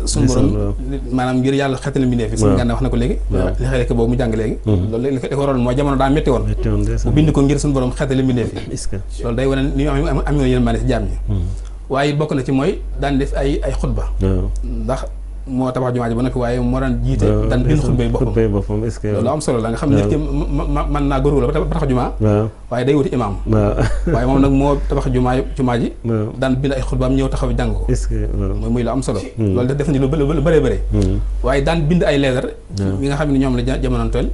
suñu borom maanaam ngir yàlla xettali mbindeef fi suñu gànna wax na ko léegi li xëy rek boobu mu jàng léegi loolu li ko waroon mooy jamono daa métti woon mu bind ko ngir suñu borom xettali mbindeef yi loolu day wane ni am yoon yéen maa ne si jaam ñi waaye bokk na ci mooy daan def ay xutba ndax moo tabax jumaa ji ba noppi waaye moo daan jiite daan bind xutba yi boppam loolu am solo la nga xam ne nit ki mën naa góorgóorlu ba tabax jumaa waaye day wuti imaam waaye moom nag moo tabax jumaa ji daan bind ay xutbaam ñëw taxaw jàng ko muy lu am solo loolu def nañu lu bëree bëri waaye daan bind ay leetar yi nga xam ne ñoom la jamonoonteel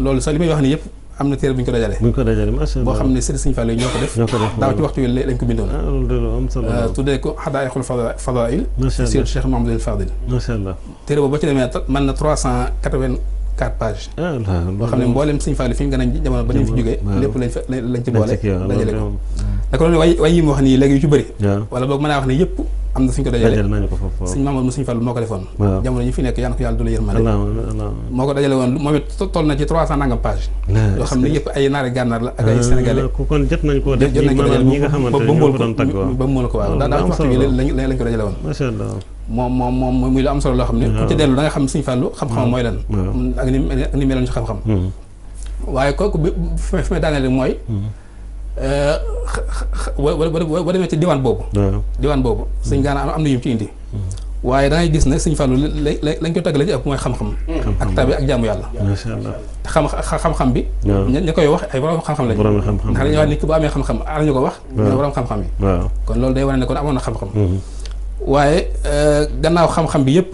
loolu sax li may wax ni yëpp am na téere bu ñu ko dajale macha Allah boo xam ne Sëriñ Fallu ñoo ko def daaw ci waxtu wi lañ ko bindoon tuddee ko Hadaa'iqul Fadaa'il sur Cheikh Mouhamadoul Fadil macha Allah téere boobu ba ci demee mën na 384 pages boo xam ne mboolem Sëriñ Fallu fi ñu gën a jamono ba ñu fi jógee lépp lañ ci boole dajale ko naka loolu way yi mu wax nii léegi yu ci bëri wala boog mën naa wax ne yëpp am na suñ ko dajale Sëriñ Mamadou mu Sëriñ Fallu moo ko defoon jamono ñu fi nekk yàlla na ko yàlla dula yërmande moo ko dajale woon moom it toll na ci 300 nangam page yoo xam ne yëpp ay naari gànnaar la ak ay sénégalais kon jot nañ koo def ñi nga xamante ne ñoo ko doon tagg ba mu ko waaw daa waxtu bi lañ ko dajale woon macha Allah moom muy lu am solo loo xam ne ku ci dellu da nga xam Sëriñ Fallu xam-xam mooy lan ak ni meloon ci xam-xam waaye kooku fi may daaneel mooy boo demee ci diwaan boobu sëñ Gana am na yu ci indi waaye da ngay gis ne Sëñ Fallu lañ ko tàggale ci ëpp mooy xam-xam ak tabe ak jaamu yàlla macha Allah te xam-xam bi ña koy wax ay borom xam-xam lañ ndax dañuy wax nit ki bu amee xam-xam ar ñu ko wax ñoo borom xam-xam yi kon loolu day wane ne kon amoon na xam-xam waaye gannaaw xam-xam bi yëpp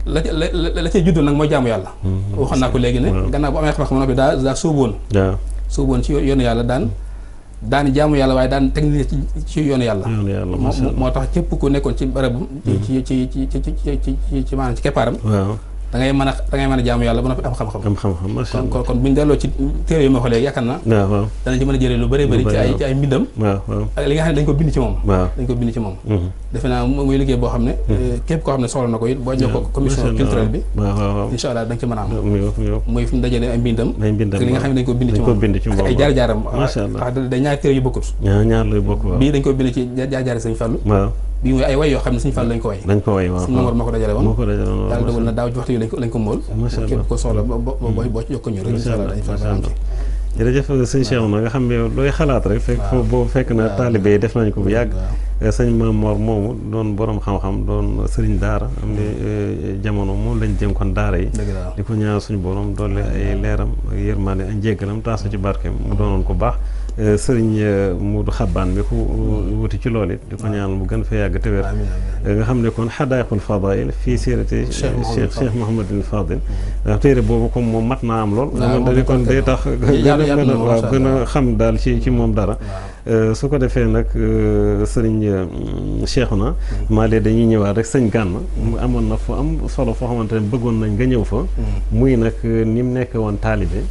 la cay juddoo nag mooy jaamu yàlla waxoon naa ko léegi ne gannaaw bu amee xam-xam noppi daa sóoboon ci yoonu yàlla daan jaamu yàlla waaye daan teg nit ci yoonu yàlla moo tax képp ku nekkoon ci bërëbam ci maanaam ci keppaaram da ngay mën a jaamu yàlla ba noppi am xam-xam kon buñu delloo ci téere yi ma ko léegi yaakaar naa danañ ci mën a jëlee lu bëri bëri ci ay mbindam ak li nga xam ne dañ ko bind ci moom defe naa muy liggéey boo xam ne képp koo xam ne soxla na ko it boo jox ko commission culturelle bi incha allah da nga ci mën a am muy fi mu dajalee ay mbindam ak li nga xam ne dañ ko bind ci moom ak ay jaar-jaaram wax day ñaari téere yu bokkut bii dañ ko bind ci jaar-jaari Sëñ Fallu bii mooy ay way yoo xam ne Sëñ Fallu lañ ko way waaw Sëñ Mamor moo ko dajale woon yàlla dogal na daaw ci waxtu yi lañ ko mool képp ko soxla boo ci jokko ñu rek incha allah dañ fa am ci jërëjëf sëñ Cheikh na nga xam ne looy xalaat rek fekk foofu boobu fekk na taalibe yi def nañ ko bu yàgg sëñ Mamor moomu doon borom xam-xam doon sëriñ daara am ne jamono moom lañ jëm kon daara yi di ko ñaan suñu borom doole ay leeram ak yërmande ak njéggalam taasu ci barkeem mu doonoon ko baax sëriñ Muudu Xabbaan bi ku wuti ci loolu it di ko ñaan mu gën fa yàgg te wér nga xam ne kon Hadaa'iqul Fadaa'il fii siirati Cheikh Mouhamadoul Fadil téere boobu comme moom mat naa am lool nga kon day tax gën a xam daal ci moom dara su ko defee nag sëriñ Cheikhouna maa lee dañuy ñëwaat rek sëñ Gana mu amoon na fu am solo foo xamante ne bëggoon nañ nga ñëw fa muy nag ni mu nekk woon taalibe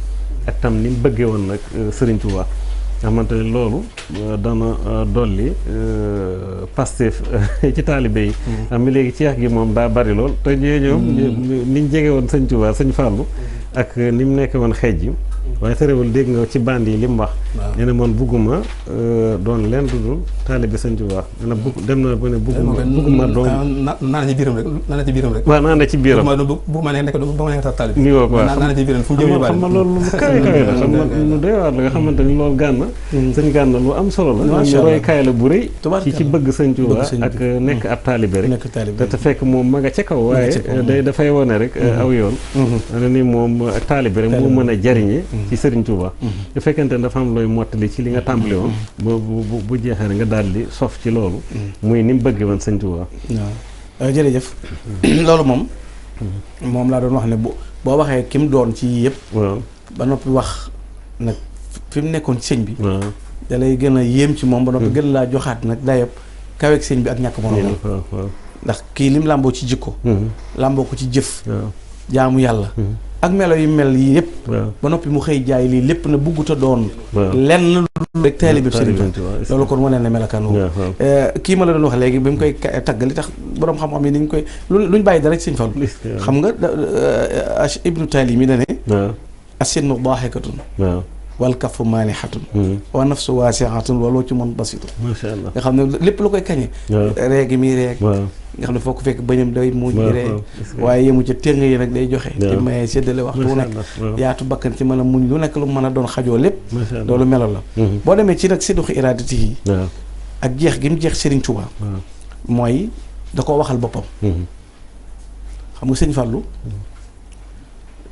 ak tam ni mu bëggee woon nag sëriñ Touba nga xamante ne loolu dana dolli Pastef ci taalibe yi am mi léegi ceex gi moom daa bari lool te ñoom niñ jege woon sëñ Touba sëñ Fallou ak ni mu nekk woon xeej yi waaye terewul dégg nga ci band yi li mu wax nee na man bugguma doon leen dudul taalibe sëñ Tuubaa nee na dem na ba ne bugguma doon naa na ci biiram rek waaw naa na ci biiram bugguma nekk ba ma nekk tax taalibe mi woo ko waaw naa na ci biiram fu mu jëm xam nga loolu lu kawe la xam nga lu doy waar la nga xamante ni loolu Gana sëñ Gana lu am solo la ñu roy kaay la bu rëy ci bëgg sëñ Tuubaa ak nekk ab taalibe rek te fekk moom ma nga ca kaw waaye dafay wone rek aw yoon na ni moom ak taalibe rek moo mën a jariñe ci Sëriñ Tuuba bu fekkente ne dafa am looy mottali ci li nga tàmbali woon bu jeexee nga daal di sof ci loolu muy ni mu bëggee woon Sëriñ Tuuba waaw jërëjëf loolu moom laa doon wax ne boo waxee ki mu doon ci yëpp waaw ba noppi wax nag fi mu nekkoon ci sëñ bi da lay gën a yéem ci moom ba noppi gën laa joxaat nag dayab kaweeg sëñ bi ak ñàkk moom ndax kii lim làmboo ci jikko làmboo ko ci jëf jaamu yàlla ak melo yu mel yi yëpp ba noppi mu xëy jaay lii lépp na bugguta doon lenn lu rek taalibe bi sëriñ bi loolu kon wane ne melakaan kii ma la doon wax léegi bi mu koy tagg li tax boroom xam-xam yi niñ koy luñ bàyyi dara ci sëñ Fallu xam nga Ibnu Taali mi dane as-sinnu daaxikatun wal kafu maanihatun wa nafsu waasi'atun waloo ci mën basitu macha allah nga xam ne lépp lu koy kañe reegi mi reeg nga xam ne foo ko fekk bëñam day muuj bi reeg waaye yemu ca téng yi nag day joxe di mayee séddale waxtu wu nekk yaatu bakkan ci mën a muñ lu nekk lu mën a doon xajoo lépp loolu melo la boo demee ci nag sidqu iraadati yi ak jeex gi mu jeex Serigne Touba mooy da koo waxal boppam xam nga sëñ Fallou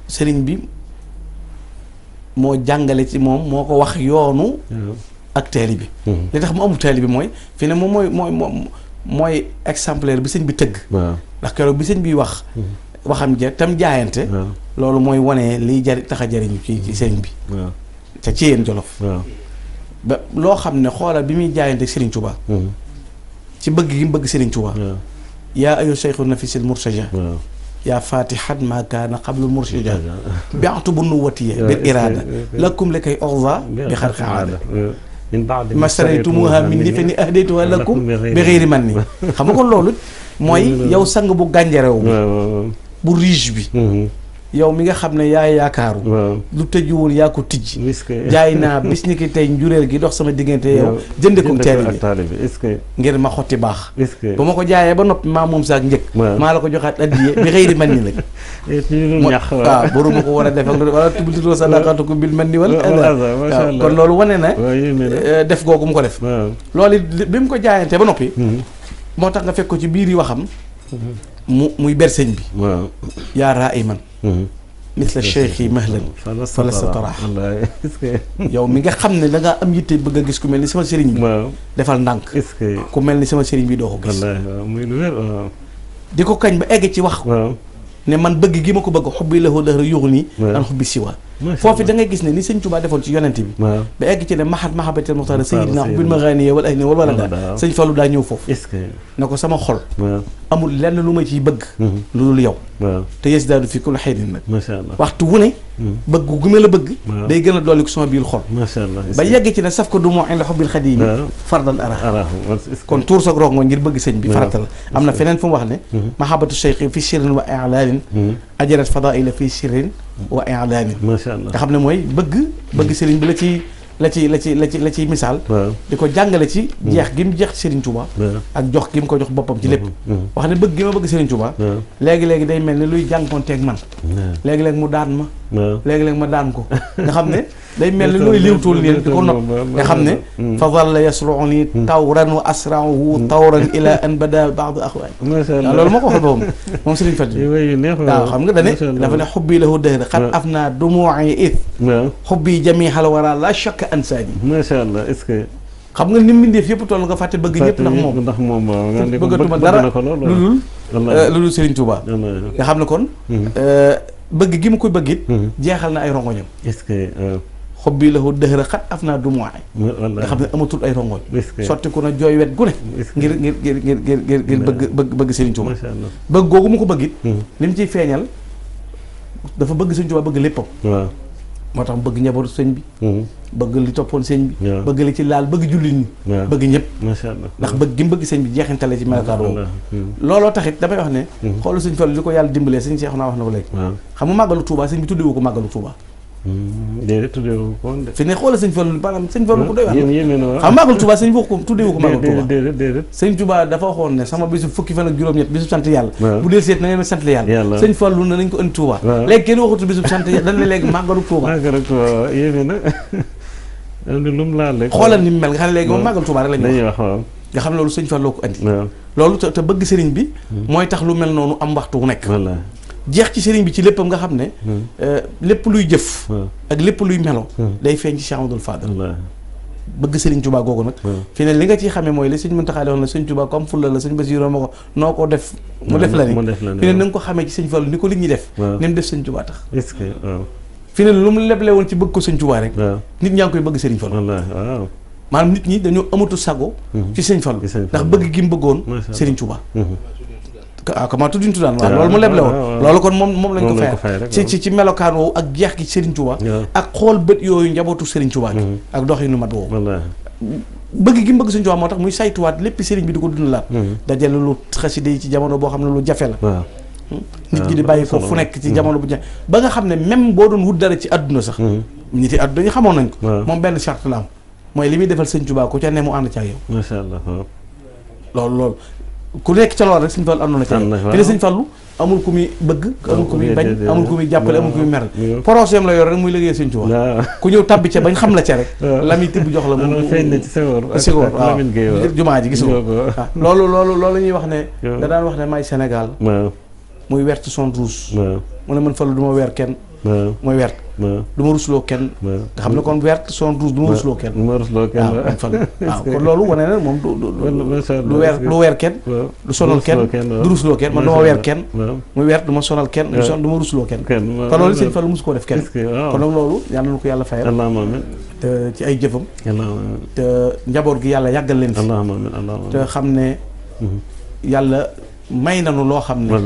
sëriñ bi moo jàngale ci moom moo ko wax yoonu ak taali bi li tax mu amul taali bi mooy fi ne moom mooy exemplaire bi sëñ bi tëgg ndax keroog bi sëñ bi wax waxam ja tam jaayante loolu mooy wane liy tax a jariñu ci sëriñ bi te ci yéen Jolof ba loo xam ne xoolal bi muy jaayante Serigne Touba ci bëgg gi mu bëgg Serigne Touba yaa ayu cheikhu nafisil mursaja yaa fatihat ma kaana qablul mursaja bi'tu bu nuwatiya bil irada lakum li kay orza bi xarqi aada ma saraytumuha min ni fe ni ahdaytuha lakum bi xëyri man ni xam nga kon loolu mooy yow sang bu gànjarew bi bu riche bi yow mi nga xam ne yaay yaakaaru lu tëju woon yaa ko tijj jaay naa bis ni ki tey njureel gi dox sama diggante yow jënde ko taalibe ngir ma xotti baax ba ma ko jaayee ba noppi maa moom saak njëkk maa la ko joxaat addiye bi xëy di man ni nag waaw boru ma ko war a def ak wala tubultitoo sadaqatu ko bil man ni wala waaw kon loolu wane na def googu mu ko def loolu bi mu ko jaayante ba noppi moo tax nga fekk ko ci biir yi waxam muy berseñ bi yaa raa iman misla cheikh yi mahlan fala sa taraax yow mi nga xam ne da ngaa am yitte bëgg a gis ku mel ni sama sëriñ bi defal ndànk ku mel ni sama sëriñ bi doo ko gis di ko kañ ba egg ci wax ne man bëgg gi ma ko bëgg xubbi lahu dahra yuux nii an xubbi siwa foofu da ngay gis ne ni sëñ Tuubaa defoon ci yonent bi ba egg ci ne mahabatel muxtaar sayyidina xubbil maghaniya wal ahni wal walada sëñ Fallu daa ñëw foofu ne ko sama xol amul lenn lu ma ciy bëgg lu dul yow te yes daadu fi kulli xayrin nag waxtu wu ne bëgg gu ma la bëgg day gën a dolli ko sama biir xol ba yegg ci ne saf ko du moo in la xubbil xadiim fardan ara kon tuur sa roog ngoo ngir bëgg sëñ bi farata la am na feneen fu mu wax ne mahabatu cheikh fi sirrin wa i'laanin ajarat fadaila fi sirrin wa i'laanin nga xam ne mooy bëgg sëriñ bi la ci misaal di ko jàngale ci jeex gi mu jeex Serigne Touba ak jox gi mu ko jox boppam ci lépp wax ne bëgg gi ma bëgg Serigne Touba léegi-léegi day mel ni luy jànkoonteeg man léegi-léegi mu daan ma léegi-léegi ma daan ko nga xam ne day mel ni looy liwtuul nii di ko nopp nga xam ne fa zalla yasruuni tawran wa asraahu tawran ila an bada baadu axwaay loolu moo ko waxal boppam moom Serigne Fatou waaw xam nga dane dafa ne xubbi lahu dëhra xat af naa dumuu'i it xubbi jamihal wara la shakka ansaani macha allah est-ce que xam nga ni mu mbindeef yëpp toll nga fàtte bëgg ñëpp ndax moom bëggatuma dara lu dul Serigne Touba nga xam ne kon bëgg gi mu koy bëggit jeexal na ay rongoñam est-ce que xobbi lahu dëhra xat af naa dumuwaay nga xam ne amatul ay rongoñ sotti ku na jooy wet gu ne ngir bëgg Serigne Touba bëgg googu mu ko bëggit li mu ciy feeñal dafa bëgg Serigne Touba bëgg léppam moo tax bëgg njabootu sëñ bi bëgg li toppoon sëñ bi bëgg li ci laal bëgg jullit ñi bëgg ñëpp ndax bëgg gi mu bëgg sëñ bi jeexintale ci melokaan woowu looloo taxit damay wax ne xoolu sëñ Fallu li ko yàlla dimbalee sëñ Seex naa wax na ko léegi xam nga màggalu Touba sëñ bi tuddewu ko màggalu Touba déedéet tuddeewu ko woon de fi ne xoolal sëñ Fallu maanaam sëñ Fallu ko doy wax xam màggalu Touba sëñ bi wax ko tuddewu ko màggalu Touba déedéet sëñ Touba dafa waxoon ne sama bisu fukki fan ak juróom-ñett bisu sant yàlla bu dee seet na ngeen sant yàlla sëñ Fallu ne nañ ko indi Touba léegi kenn waxatu bisu sant yàlla dañ ne léegi màggalu Touba yéeme na lu mu laal rek xoolal ni mu mel nga xam ne léegi moom màggalu Touba rek la ñuy wax nga xam ne loolu sëñ Fallu ko andi loolu te bëgg sëriñ bi mooy tax lu mel noonu am waxtu wu nekk jeex ci sëriñ bi ci léppam nga xam ne lépp luy jëf ak lépp luy melo day feeñ ci Cheikh Amadou Fadal bëgg sëriñ Touba googu nag fi ne li nga ciy xamee mooy li sëñ Muntaxa wax na sëñ Touba comme fulla la sëñ Basiru ma ko noo ko def mu def la ni fi ne na nga ko xamee ci sëñ Fallu ni ko li ñuy def ni mu def sëñ Touba tax fi ne lu mu leble woon ci bëgg ko sëñ Touba rek nit ñaa ngi koy bëgg sëriñ Fallu maanaam nit ñi dañoo amatu sago ci sëñ Fallu ndax bëgg gi mu bëggoon sëriñ Touba comment tudduñ tuddaan waaw loolu mu leble woon loolu kon moom lañ ko fayal ci melokaan woowu ak jeex gi Serigne Touba ak xool bët yooyu njabootu Serigne Touba gi ak doxinu mat woowu bëgg gi mu bëgg Serigne Touba moo tax muy saytuwaat lépp Serigne bi di ko dundalaat dajale lu xasida yi ci jamono boo xam ne lu jafe la nit ñi di bàyyi ko fu nekk ci jamono bu jafe ba nga xam ne même boo doon wut dara ci àdduna sax ñi ti àdduna ñu xamoon nañ ko. moom benn charte la am mooy li muy defal sëñ Tuubaa ku ca ne mu ànd ca ak yow. macha allah loolu ku nekk ca lool rek sëñ Fallu àndoon na ca yow. te sëñ Fallu amul ku muy bëgg. amul ku muy bañ amul ku muy jàppale amul ku muy meral. projet la yor rek muy liggéey sëñ Tuubaa. ku ñëw tabbi ca bañ xam la ca rek. la muy tibb jox la mu feeñ na ci Senghor waaw jumaa ji gis nga loolu la ñuy wax ne. da daan wax ne may Sénégal. muy wert son rouge. mu ne man Fallu du ma weer kenn. mooy wert. du ma rusloo kenn. nga xam ne kon wert son rouge du ma rusloo kenn. waaw Fallu waaw kon loolu wane na moom du weer kenn. du sonal kenn du rusloo kenn man du ma weer kenn. muy wert du ma sonal kenn du ma rusloo kenn. kon loolu sëñ Fallu mosu koo def kenn. kon nag loolu yàlla na ko yàlla fayal. te ci ay jëfam. te njaboot gi yàlla yàggal leen fi. te xam ne yàlla may nanu loo xam ne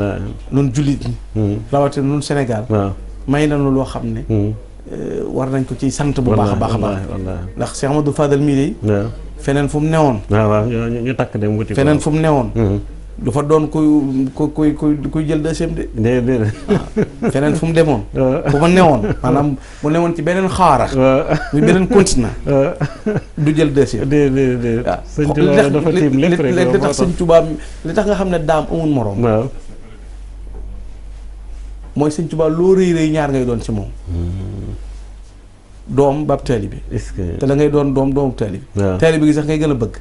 nun jullit ñi rawatina nun Sénégal may nanu loo xam ne war nañ ko ci sant bu baax a baax a baax ndax Cheikh Amadou Fadal mii de feneen fu mu newoon ñu takk dem wuti feneen fu mu newoon du fa doon kuy jël deuxième de feneen fu mu demoon fu ma newoon maanaam mu newoon ci beneen xaara muy beneen continent du jël deuxième waaw dafa tiim lépp rek li tax sëñ Tuubaa li tax nga xam ne daam amul moroom mooy sëñ Tuubaa loo rëy rëy ñaar ngay doon ci moom doom bab taalibe bi te da ngay doon doomu taalibe bi taalibe bi gi sax ngay gën a bëgg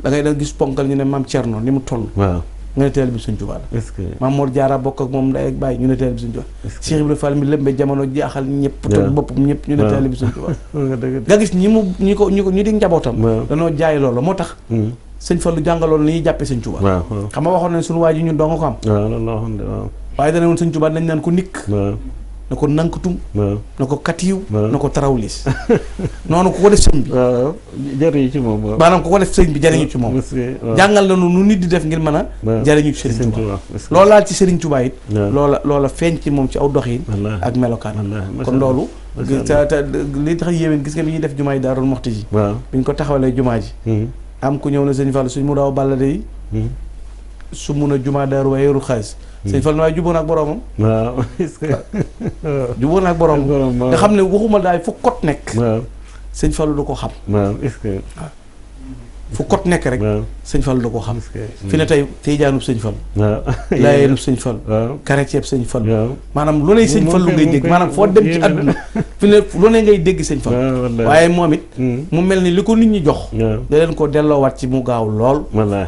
da ngay da gis ponkal ñu ne maam Cerno ni mu toll nga ne taalibe bi sëñ Tuubaa la maam Mor Jaara bokk ak moom ndey ak baay ñu ne taalibe bi sëñ Tuubaa Cheikh Ibrahima Fall mi lëmbe jamono jaaxal ñëpp te boppam ñëpp ñu ne taalibe bi sëñ Tuubaa nga gis ñi di njabootam danoo jaay loolu moo tax sëñ Fallu jàngaloon li ñuy jàppee sëñ Tuubaa xam nga waxoon nañ suñu waa ji ñun doo nga ko am waaye dana woon sëñ Tuubaa nañ naan ko nikk na ko nankatum na ko katiw na ko tarawlis noonu ku ko def sëñ bi jariñu ci moom maanaam ku ko def sëñ bi jariñu ci moom jàngal na nu nit di def ngir mën a jariñu ci sëriñ Tuubaa loolu laal ci sëriñ Tuubaa it loola feeñ ci moom ci aw doxin ak melokaan kon loolu te li tax yéwén gis nga bi ñuy def jumaa yi Daaru Muxti ji bi ñu ko taxawalee jumaa ji am ku ñëw na sëñ Fallu suñ mu daaw balla day su mun a jumaa daaru waaye yorul xaalis sëñ Fallu waaye jubóo na ak boroomam jubóo na ak boroomam nga xam ne waxuma daay fu kot nekk sëñ Fallu da ko xam fu kot nekk rek sëñ Fallu da ko xam fi ne tey tiijaanub sëñ Fallu laayeenub sëñ Fallu kareteeb sëñ Fallu maanaam lu ne sëñ Fallu ngay dégg maanaam foo dem ci àdduna fi ne lu ne ngay dégg sëñ Fallu waaye moom it mu mel ni li ko nit ñi jox da leen ko delloowaat ci mu gaaw lool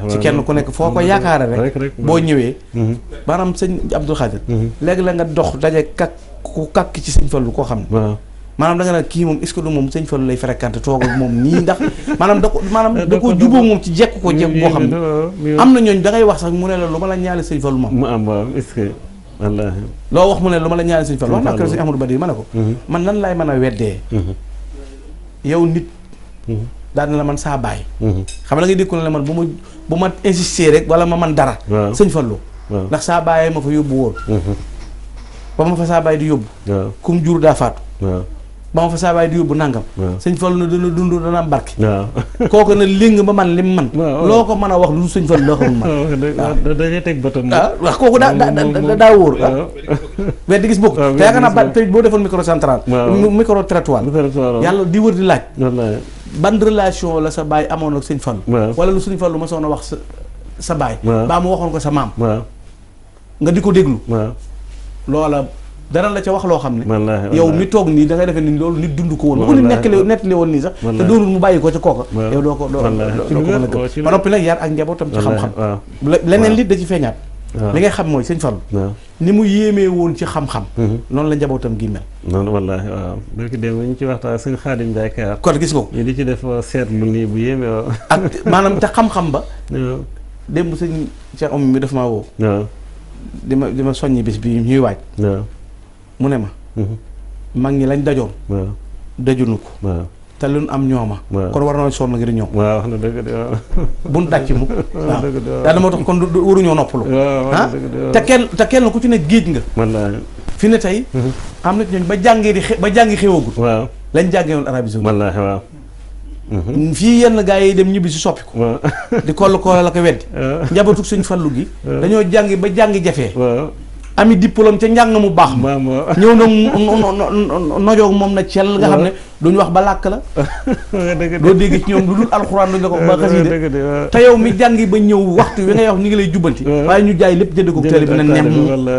ci kenn ku nekk foo ko yaakaare rek boo ñëwee maanaam sëñ Abdou Khadir léegi la nga dox daje ku kàkk ci sëñ Fallu koo xam ne maanaam da nga naan kii moom est-ce que du moom sëñ Fallu lay fréquenté toog ak moom nii ndax da ko jubóo moom ci jekk ko jekk boo xam ne am na ñooñ da ngay wax sax mu ne la lu ma la ñaale sëñ Fallu mu am waaw est-ce que wallaahi loo wax mu ne lu ma la ñaale sëñ Fallu wax naa ko sëñ Amadou Badi ma ne ko man nan laay mën a weddee yow nit daal na la man saa baay xam nga ngay dégg ko ne la man bu ma insister rek wala ma man dara sëñ Fallu ndax saa baayee ma fa yóbbu woon ba ma fa saa baay di yóbbu kum jur daa faatu ba ma fa saa baay di yóbbu nangam sëñ Fallu na dana dund dana am barke kooku na léng ba man lim man loo ko mën a wax lu sëñ Fallu loo xamul man dañuy teg bëtam wax kooku daa wóor mais di gis bokk te yaakaar naa ba tey boo defoon micro central micro trottoir yàlla di wër di laaj ban relation la sa baay amoon ak sëñ Fallu wala lu sëñ Fallu ma soon a wax sa baay baa mu waxoon ko sa maam nga di ko déglu loola dara la ca wax loo xam ne yow mi toog nii da ngay defee ni loolu nit dund ko woon bu ko nit nettali woon nii sax te doonul mu bàyyi ko ca kooka yow doo ko mën a gëm ba noppi nag yar ak njabootam ci xam-xam leneen lit da ci feeñaat li ngay xam mooy sëñ Fallu ni mu yéemee woon ci xam-xam noonu la njabootam gi mel noonu wallaahi waaw barki dem ñu ci waxtaan sëñ Xaadim Njaay Kaar kon gis nga ko ñu di ci def seetlu nii bu yéeme waaw ak maanaam te xam-xam ba démb sëñ Cheikh Oumy mi daf maa woo di ma soññi bis bi ñuy waaj mu ne ma mag ñi lañ dajoon dajunu ko te lu am ñooma kon war na sonn ngir ñoom waaw wax na dëgg de waaw buñ dàcc mu waaw daa dama tax kon waruñoo noppalu ah te kenn ku ci ne géej nga wallaahi fi ne tey am na ñooñ ba jàngi xewagul waaw lañ jàngee woon Arabie Saoudite wallaahi waaw fii yenn gaa yi dem ñibbi si soppi ko di koll la ko weddi njabootu Sëñ Fallu gi dañoo jàngi ba jàngi jafee ami diplôme ca njàng mu baax ma ñëw na nojoog moom na cel nga xam ne duñ wax ba làkk la doo dégg ci ñoom lu dul alxuraan duñ la ko ba xasida te yow mi jàngi ba ñëw waxtu wi ngay wax ñu ngi lay jubbanti waaye ñu jaay lépp jënd ko télé bi na neex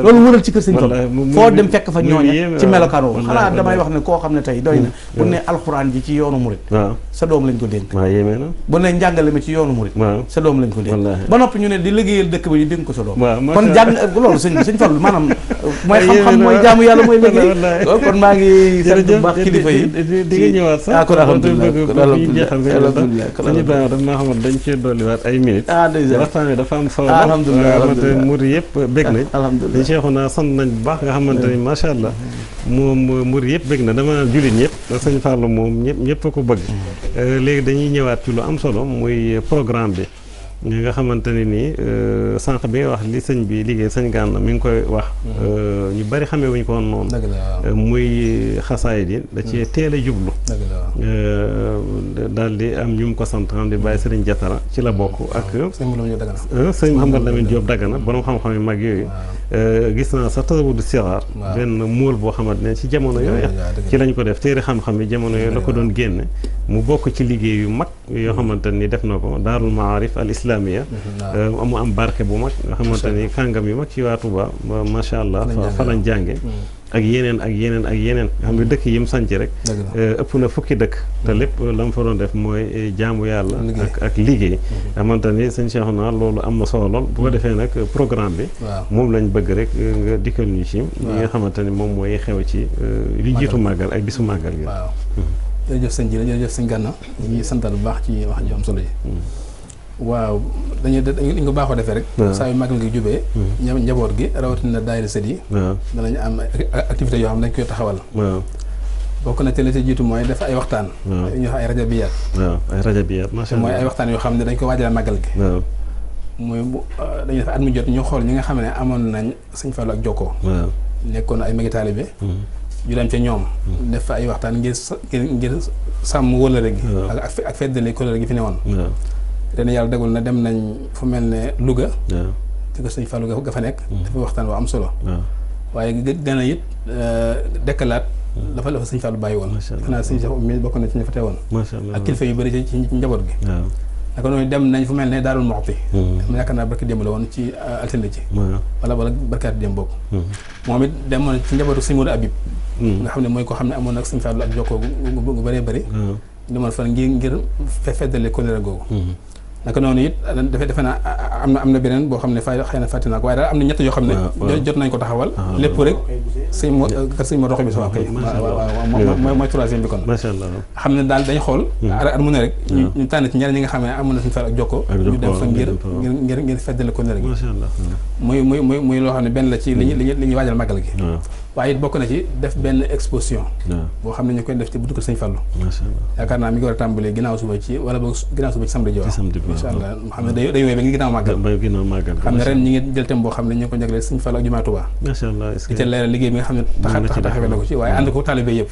loolu wëral ci kër sëñ Fall foo dem fekk fa ñooña ci melokaan woowu xanaa damay wax ne koo xam ne tey doy na bu ne alxuraan ji ci yoonu murit sa doom lañ ko dénk bu ne njàngale mi ci yoonu murit sa doom lañ ko dénk ba noppi ñu ne di liggéeyal dëkk ba ñu dénk ko sa doom kon jàng loolu sëñ Fall maanaam mooy xam-xam mooy jaamu yàlla mooy liggéey kon maa ngi sant bu baax kilifa yi di nga ñëwaat sax kon alhamdulilah sëñ Ibrahima daf maa xamoon dañ cee dolliwaat ay minutes waxtaan wi dafa am solo xamante murid yëpp bég nañ dañ seexu naa sant nañ bu baax nga xamante ni macha allah moom murid yëpp bég na dama naan jullit ñëpp sëñ Fallou moom ñëpp a ko bëgg léegi dañuy ñëwaat ci lu am solo muy programme bi nga xamante ne nii sànq bi nga wax li sëñ bi liggéey sëñ Gana mi ngi koy wax ñu bari xamee wuñ ko woon noonu muy xasaayid yi da ci teel a jublu daal di am ñu mu ko sant xam di bàyyi sëriñ Jatara ci la bokk ak sëñ Mouhamadou Lamine Diop Dagana borom xam-xam yu mag yooyu gis naa sax tasawudu sixaar benn móol boo xamante ne ci jamono yooyu ci lañ ko def téere xam-xam yi jamono yooyu la ko doon génne mu bokk ci liggéey yu mag yoo xamante ni def na ko Daarul Maarif al Islamiya mu am barke bu mag nga xamante ni kàngam yu mag ci waa Touba macha allah fa lañ jànge ak yeneen ak yeneen ak yeneen nga xam ne dëkk yi mu sanc rek ëpp na fukki dëkk te lépp la mu fa doon def mooy jaamu yàlla ak liggéey xamante ni sëñ Cheikhouna loolu am na solo lool bu ko defee nag programme bi moom lañ bëgg rek nga dikkal ñu ci li nga xamante ni moom mooy xew ci li jiitu màggal ak bisu màggal gi jërëjëf sëñ ji jërëjëf sëñ Gana ñu ngi santal bu baax ci wax ju am solo yi waaw dañ ko baaxoo defee rek saa yu màggal gi jubee njaboot gi rawatina daayira sët yi danañ am activité yoo xam ne dañ koy taxawal bokk na te la ci jiitu mooy def ay waxtaan ñu wax ay rajabiyaat ay rajabiyaat macha allah mooy ay waxtaan yoo xam ne dañ ko waajal màggal gi muy dañuy def at mu jot ñu xool ñi nga xam ne amoon nañ sëñ Fallu ak jokkoo nekkoon ay magi taalibe ñu dem ca ñoom def fa ay waxtaan ngir sàmm wëllëre gi ak feddali kóllëre gi fi ne woon ren yàlla degul na dem nañ fu mel ne Louga te ko sëñ Fallou ga fa nekk dafa waxtaan waa am solo waaye gën a it dekkalaat dafa la fa sëñ Fallou bàyyi woon xanaa sëñ Cheikh mi bokk na ci ñu fa teewoon ak kilifa yu bëri ci njaboot gi naka noonu dem nañ fu mel ne Daarul Muxti ma yaakaar naa barki démb la woon ci altine ci wala barkaati démb bokk moom it demoon ci njabootu sëñ Modou Habib nga xam ne mooy ko xam ne amoon nag sëñ Fallou ak jokkoo gu bëree bëri demoon fan ngir feddale kóllëre googu naka noonu it defe naa am na beneen boo xam ne xëy na fàtte naa ko waaye daal am na ñett yoo xam ne jot nañ ko taxawal lépp rek sëñ moo roxo bi sa kay waaw mooy troisième bi kon macha allah xam ne daal dañ xool at mu ne rek ñu tànn ci ñeneen ñi nga xam ne amoon na suñu far ak jokko ñu dem fa ngir feddale ko ne rek muy loo xam ne benn la ci li ñuy waajal màggal gi waaye it bokk na ci def benn exposition boo xam ne ñu koy def ci buntu kër sëñ Fallou yaakaar naa mi ngi war a tàmbalee ginnaaw suba ci wala boog ginnaaw suba ci samedi incha allah xam ne day wéy ba ngi ginnaaw màggal xam ne ren ñi ngi jël thème boo xam ne ñu ko jagleel sëñ Fallou ak jumaa Touba macha allah di ca leeral liggéey bi nga xam ne taxawee na ko ci waaye ànd ko taalibe yëpp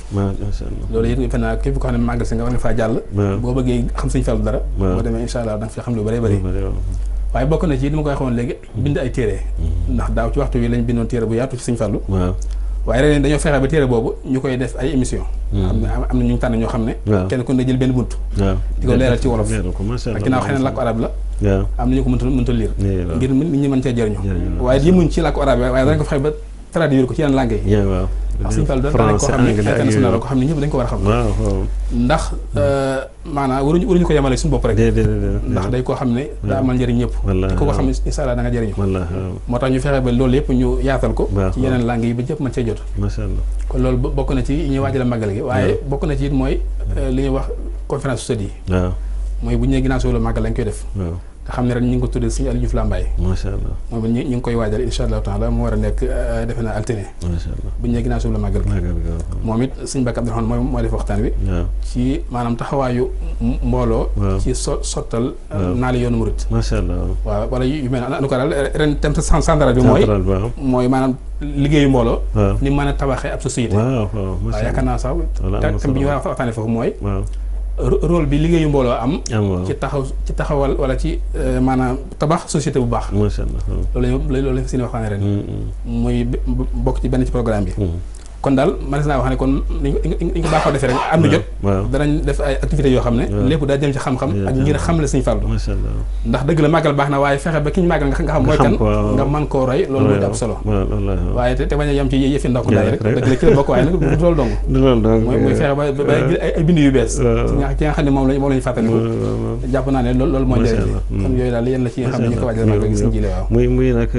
loolu it defe naa képp ko xam ne màggal si nga war nga faa jàll boo bëggee xam sëñ Fallou dara boo demee incha allah da nga fi xam lu bëree bëri waaye bokk na ci li ma koy waxoon léegi bind ay téere ndax daaw ci waxtu wi lañ bindoon téere bu yaatu ci sëñ Fallou waaye ren dañoo fexe ba téere boobu ñu koy def ay émission xam ne am na ñu tànn ñoo xam ne kenn ku ne jël benn bunt di ko leeral ci wolof ak ginnaaw xëy na làkku arab la am na ñu ko mënta lire ngir nit ñi mën cee jëriñu waaye yemuñ ci làkku arab waaye dañ ko fexe ba traduire ko ci yeneen langue yi ndax Sëñ Fallu dafa nekk koo xam ne international ko xam ne ñëpp dañ ko war a xam ndax maanaam waruñu ko yemale suñu bopp rek ndax day koo xam ne daa amal njëriñ ñëpp te ko xam ne incha allah da nga jëriñu moo tax ñu fexe ba loolu yëpp ñu yaatal ko ci yeneen langue yi ba ñëpp mën cee jot kon loolu bokk na ci ñuy waajal màggal gi waaye bokk na ci it mooy li ñuy wax conférence sët yi mooy bu ñu nee ginnaaw solo màggal lañ koy def nga xam ne ren ñu ngi ko tuddee Sëñ Aliou Diouf Lambaye macha allah moom ñu ngi koy waajal incha allahu taala mu war a nekk defe naa altine macha allah bu ñu nee ginnaaw suuf la màggal moom it Sëñ Bakk Abdourahmane mooy def waxtaan wi ci maanaam taxawaayu mbooloo ci sottal naali yoonu murit macha allah waaw wala yu mel ne en tout cas daal ren thème central bi mooy maanaam liggéeyu mbooloo ni mën a tabaxee ab société waaw yaakaar naa sax thème bi ñu war a waxtaanee foofu mooy rôle bi liggéeyu mbooloo am ci taxawal wala ci maanaam tabax société bu baax. macha allah loolu lañ seen waxtaane ren muy bokk ci benn ci programme bi. kon daal man naa wax ne kon niñ ko baaxoo defee rek am na jot danañ def ay activités yoo xam ne lépp daa jëm ci xam-xam ak ngir xamle Sëñ Fallu ndax dëgg la màggal baax na waaye fexe ba ki ñu màggal nga xam mooy kan nga mën koo roy loolu mooy am solo waaye te bañ a yem ci yëfi ndokk daay rek dëgg la ci la bokk waaye nag du loolu dong mooy fexe ba ay bind yu bees ci nga xam ne moom lañu fàttaliku jàpp naa ne loolu mooy njëriñ kon yooyu daal yéen la ci nga xam ne ñu ko waajal màggal gis ñu jile waaw muy nag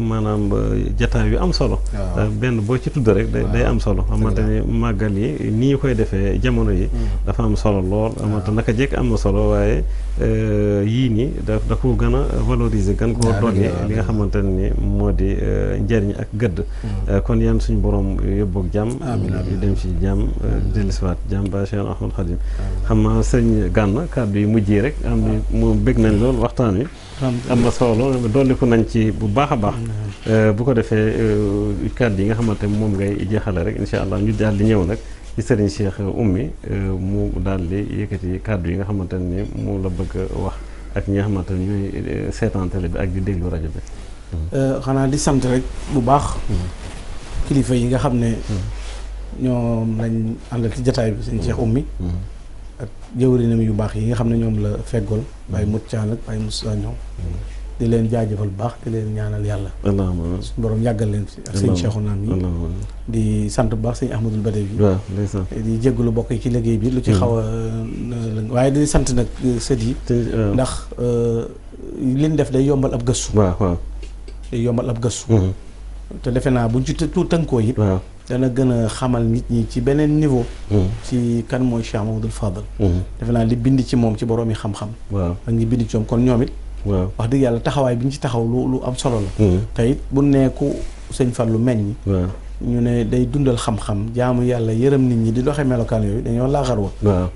maanaam jataay yu am solo benn boo ci tudd rek day am solo xamante ni màggal yi ni ñu koy defee jamono yi dafa am solo lool xamante naka jekk am na solo waaye yii nii da ko gën a valoriser gën koo dolli li nga xamante ni moo di njëriñ ak gëdd kon yan suñu borom yóbboog jàmm di dem ci jàmm dellusiwaat jàmm ba Cheikh Ahmadou Khadim xam naa sëñ Gana kàddu yi mujj yi rek am ni mu bëgg nañ lool waxtaan wi am na solo dolliku nañ ci bu baax a baax bu ko defee kàddu yi nga xamante moom ngay jeexale rek incha allah ñu daal di ñëw nag ci sëriñ Cheikh Oumy mu daal di yëkkati kàddu yi nga xamante ni mu la bëgg wax ak ñi nga xamante ni ñooy seetaan télé bi ak di déglu rajo bi. xanaa di sant rek bu baax. kilifa yi nga xam ne ñoom lañ àndal ci jataay bi sëriñ Cheikh Oumy ak jëwrinam yu baax yi nga xam ne ñoom la feggool Baye Mut Caan ak Baye Moussa ñoom di leen jaajëfal bu baax di leen ñaanal yàlla suñu borom yàggal leen fi ak sëñ Cheikhouna mi di sant bu baax sëñ Ahmadul Badawi di jéggalu bokk yi ci liggéey bi lu ci xaw a waaye di sant nag sët yi ndax liñ def day yombal ab gëstu day yombal ab gëstu te defe naa buñ ci tënkoo it dana gën a xamal nit ñi ci beneen niveau ci kan mooy Cheikh Mamadou Fadal defe naa li bind ci moom ci borom yi xam-xam ak ñi bind ci moom kon ñoom it wax dëgg yàlla taxawaay bi ñu ci taxaw lu am solo la te it bu nekku sëñ Fallu meññ ñu ne day dundal xam-xam jaamu yàlla yërëm nit ñi di doxee melokaan yooyu dañoo laaxar wa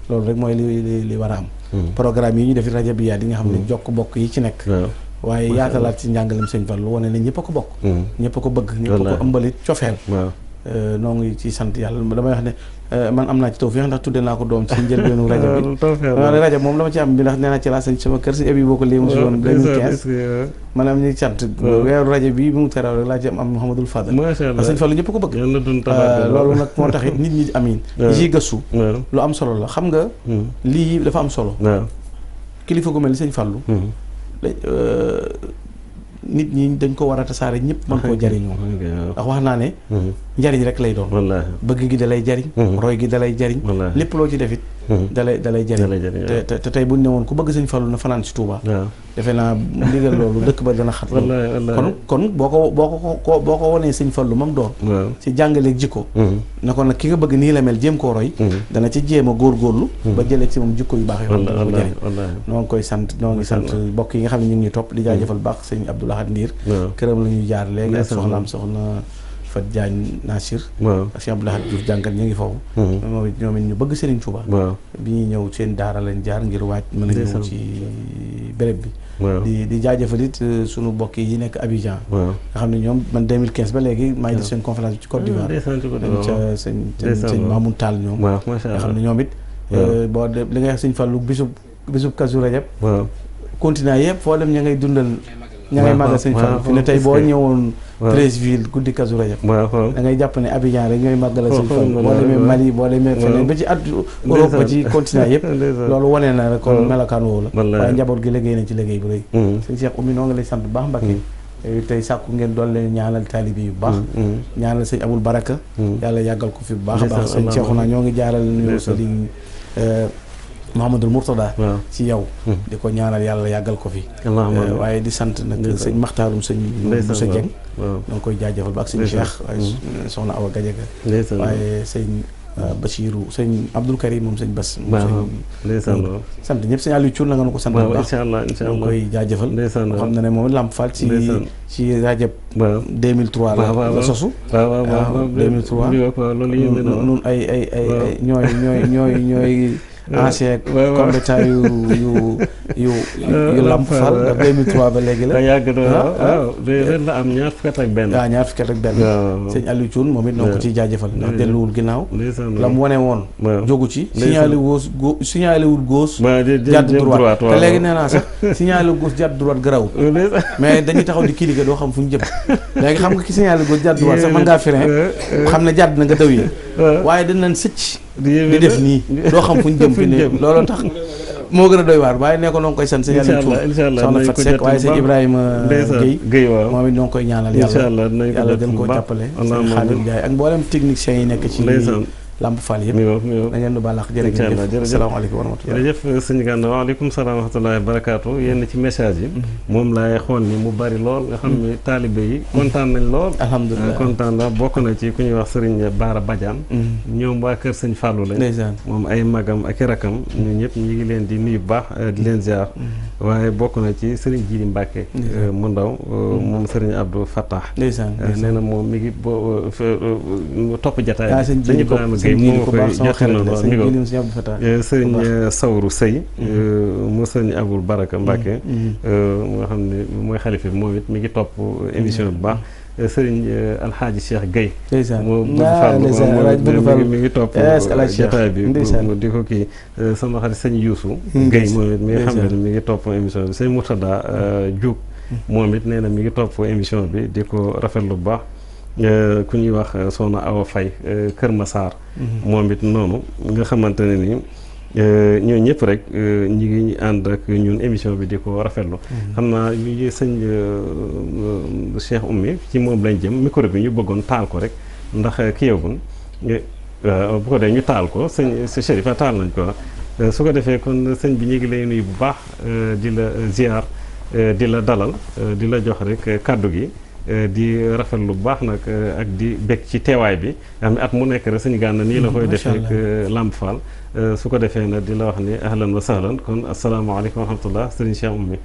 loolu rek mooy li war a am programme yi ñu def rajo bi yaa di nga xam ne jokk bokk yi ci nekk waaye yaatalaat ci njàngalem sëñ Fallu wane ne ñëpp a ko bokk ñëpp a ko bëgg ñëpp a ko ëmbalit cofeel noo ngi ci sant yàlla damay wax ne man am naa ci tawfeex ndax tudde naa ko doom ci njëlbeenu rajo bi rajo moom dama ci am bi ndax nee naa ci laa sañ sama kër si ebi boo ko lii mosi woon 2015 maanaam ñuy sant weeru rajo bi mu teraw rek laa ci am Mouhamadul Fadal ndax sëñ Fallu ñëpp ko bëgg loolu nag moo tax it nit ñi amin ñi ciy gëstu lu am solo la xam nga lii dafa am solo kilifa gu mel ni sëñ Fallu nit ñi dañ ko war a tasaare ñëpp mën koo jariñoo ndax wax naa ne njariñ rek lay doon bëgg gi da lay jariñ roy gi da lay jariñ lépp loo ci defit dalay jariñ te tey buñ ne woon ku bëgg sëñ Fallu na fanaan si Touba defe naa ndigal loolu dëkk ba dana xat kon boo ko wonee sëñ Fallu mam doon ci jàngaleeg jikko na ko nag ki nga bëgg nii la mel jéem koo roy dana ci jéem a góorgóorlu ba jëlee ci moom jikko yu baax yoo dana ko jariñ noo ngi koy sant noo ngi sant mbokk yi nga xam ne ñu ngi topp di jaajëfal baax sëñ Abdou Lahad Ndiir këram la ñuy jaar léegi ak soxnaam soxna Fat Diagne Nasir ak Cheikh Abdou Lahad Diouf jànkat ñu ngi foofu ñoom it ñu bëgg Serigne Touba bi ñuy ñëw seen daara lañ jaar ngir waaj mën a ñëw ci béréb bi di jaajëfal it sunu mbokk yi nekk Abidjan nga xam ne ñoom man 2015 ba léegi maa ngi def seen conférence bi ci Côte d'Ivoire dem ca sëñ Mamoun Tall ñoom nga xam ne ñoom it boo de li ngay wax sëñ Fallu bisub Kazu Rajab continent yëpp foo dem ña ngay dundal ña ngay màggal sëñ Fallu fi ne tey boo ñëwoon Treichville guddi Kazu Rajab da ngay jàpp ne Abidjan rek ñooy màggal sëñ Fallu boo demee Mali boo demee feneen ba ci Europe ba ci continent yëpp loolu wane na rek kon melokaan woowu la waaye njaboot gi liggéey nañ ci liggéey bu rëy sëñ Cheikh Oumy noo ngi lay sant bu baax Mbacké tey sàkku ngeen doon leen ñaanal taalibe yu baax ñaanal sëñ Abul Baraka yàlla yàggal ko fi bu baax a baax sëñ Cheikhouna ñoo ngi jaaral nuyu sëriñ Mouhamadul Mourtada ci yow di ko ñaanal yàlla yàggal ko fi waaye di sant nag sëñ Maxtaarum sëñ Moussa Dieng danga koy jaajëfal ba ak sëñ Cheikh waaye soxna Awa Gadiaga waaye sëñ Bachirou sëñ Abdoul Karim moom sëñ Bass sant ñëpp sëñ Aliou Thioune na nga nu ko sant bu baax danga koy jaajëfal xam na ne moom Lamp Fall ci Rajab 2003 la sosu 2003 nun ay ñooy ancien combattant yu Lamp Fall ndax 2003 ba léegi la. yàgg na waaw ren la am ñaar fukki at ak benn. waaw ñaar fukki at ak benn. sëñ Aliou Thioune moom it noo ko ciy jaajëfal ndax delluwul ginnaaw. la mu wane woon. jógu ci. signalé wul gauche. jàdd droite te léegi nee naa sax signalé gauche jàdd droite garawut mais dañuy taxaw di cliquer doo xam fu ñu jëm léegi xam nga ki signalé gauche jàdd droite sax mën ngaa frein xam ne jàdd na nga daw yi waaye dañ leen sëcc di def nii doo xam fu ñu jëm fi ne looloo tax moo gën a doy waar waaye ne ko noo ngi koy sant sëñ Aliou Thioune soxna Fat Seck waaye sëñ Ibrahima Guèye waaw moom it noo ngi koy ñaanal yàlla gën koo jàppale sëñ Khadim Ndiaye ak mboolem techniciens yi nekk ci Lamp Fall yëpp dañ leen di baal ak jërëjëf salaamaaleykum wa rahmatulah jërëjëf sëñ Gana waaleykum salaam wa rahmatulah barakaatu yénn ci message yi moom laay xool ni mu bari lool nga xam ne taalibe yi kontaan nañ lool alhamdulilah kontaan la bokk na ci ku ñuy wax sëriñ Baara Badiane ñoom waa kër sëñ Fallou lañ moom ay magam ak i rakam ñu ñëpp ñi ngi leen di nuyu bu baax di leen ziar waaye bokk na ci sëriñ Jili Mbàkke mu ndaw moom sëriñ Abdou Fattah nee na moom mi ngi topp jataay moo koy joxe noonu sëriñ Sawru Sëy mu sëriñ Abul Baraka Mbàkke nga xam ne mooy xalifa bi moom it mi ngi topp émission bu baax sëriñ Alxaaji Cheikh Gueye mi ngi topp jotaay bi di ko kii sama xarit sëñ Youssou Gueye moom it mi nga xam ne mi ngi topp émission bi sëñ Murtada Diouk moom it nee na mi ngi topp émission bi di ko rafetlu bu baax ku ñuy wax Soxna Awa Faye Kër Massar moom it noonu nga xamante ne ni ñoo ñëpp rek ñi ngi ànd ak ñun émission bi di ko rafetlu xam naa ñu sëñ Cheikh Oumy ci moom lañ jëm micro bi ñu bëggoon taal ko rek ndax kiyagun bu ko dee ñu taal ko sëñ Chérif taal nañ ko su ko defee kon sëñ bi ñu ngi lay nuyu bu baax di la ziar di la dalal di la jox rek kàddu gi di rafetlu bu baax nag ak di bekk ci teewaay bi nga xam ne at mu nekk rek sëñ Gana nii la koy def rek Lamp Fall su ko defee nag di la wax ni ahlan wa sahlan kon asalaamaaleykum wa rahmatullah sëriñ Cheikh Oumy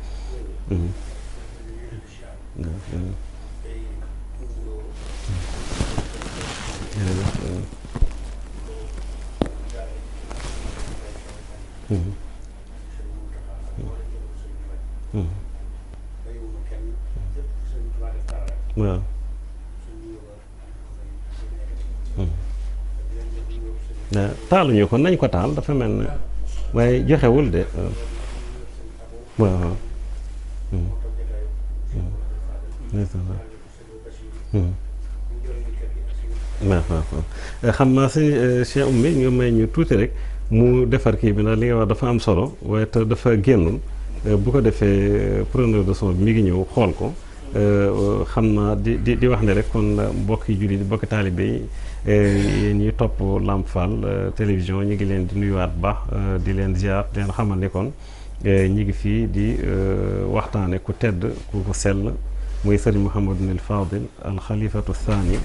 waaw taaluñu ko nañ ko taal dafa mel ne waaye joxewul de waaw xam naa sëñ Cheikh Oumy nga may ñu tuuti rek mu defar kii bi ndax li nga wax dafa am solo waaye te dafa génnul bu ko defee preneur de son bi mi ngi ñëw xool ko xam naa di wax ne rek kon mbokki jullit yi mbokki taalibe yi yéen ñi topp Lamp Fall télévision ñu ngi leen di nuyuwaat bu baax di leen ziar di leen xamal ne kon ñi ngi fii di waxtaane ku tedd ku ko sell muy sëriñ Mouhamadul Fadil al xalifatu thani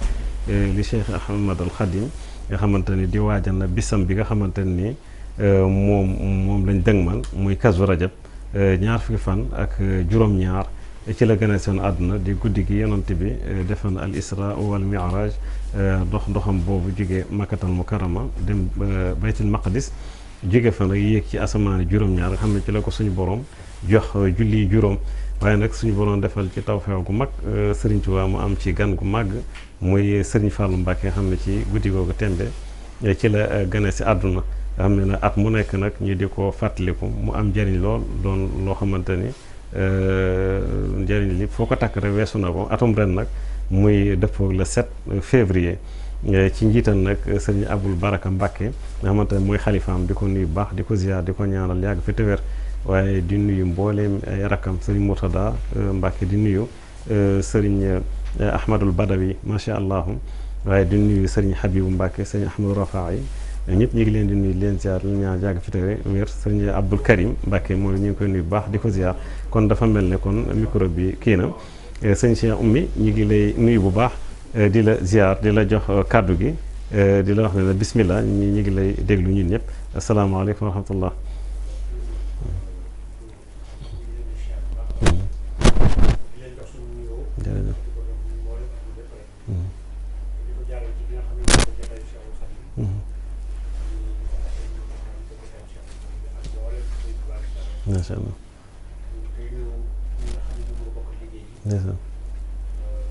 li Cheikh Ahmad al Khadim nga xamante ni di waajal na bisam bi nga xamante ni moom lañ dëgmal muy Kazu Rajab ñaar fukki fan ak juróom-ñaar ci la gën a seen àdduna di guddi gi yonante bi defan al isra wal mi'raj doxam boobu jóge makkatal mukarrama dem baytul maqdis jóge fa nag yéeg ci asamaani juróom-ñaar nga xam ne ci la ko suñu borom jox julli juróom waaye nag suñu borom defal ci tawfeex gu mag Sëriñ Tuubaa mu am ci gan gu màgg muy Sëriñ Fàllu Mbàkke nga xam ne ci guddi googu tembe ci la gën a si àdduna nga xam ne nag at mu nekk nag ñu di ko fàttaliku mu am njëriñ lool doon loo xamante ni njëriñ li foo ko takk rek weesu na ko atum ren nag muy dëppoo le 7 février ci njiital nag sëriñ Abul Baraka Mbàkke nga xamante ne mooy xalifaam di ko nuyu baax di ko ziar di ko ñaanal yàgg fi te wér waaye di nuyu mbooleem ay rakkam sëriñ Murtada Mbàkke di nuyu sëriñ Ahmadul Badawi macha allah waaye di nuyu sëriñ Habibu Mbàkke sëriñ Ahmadu Rafaa yi ñëpp ñu ngi leen di nuyu leen ziar li ñaan yàgg fi te wér sëriñ Abdul Karim Mbàkke mooy ñu ngi koy nuyu baax di ko ziar kon dafa mel ne kon micro bi kii na sëñ Cheikh Oumy ñu ngi lay nuyu bu baax di la ziar di la jox kàddu gi di la wax ne la bismillah ñu ngi lay déglu ñun ñëpp asalaamaaleykum wa rahmatullah macha allah. tey ñëw ñi nga xam ne ñoo bokk liggéey bi. ndeysaan.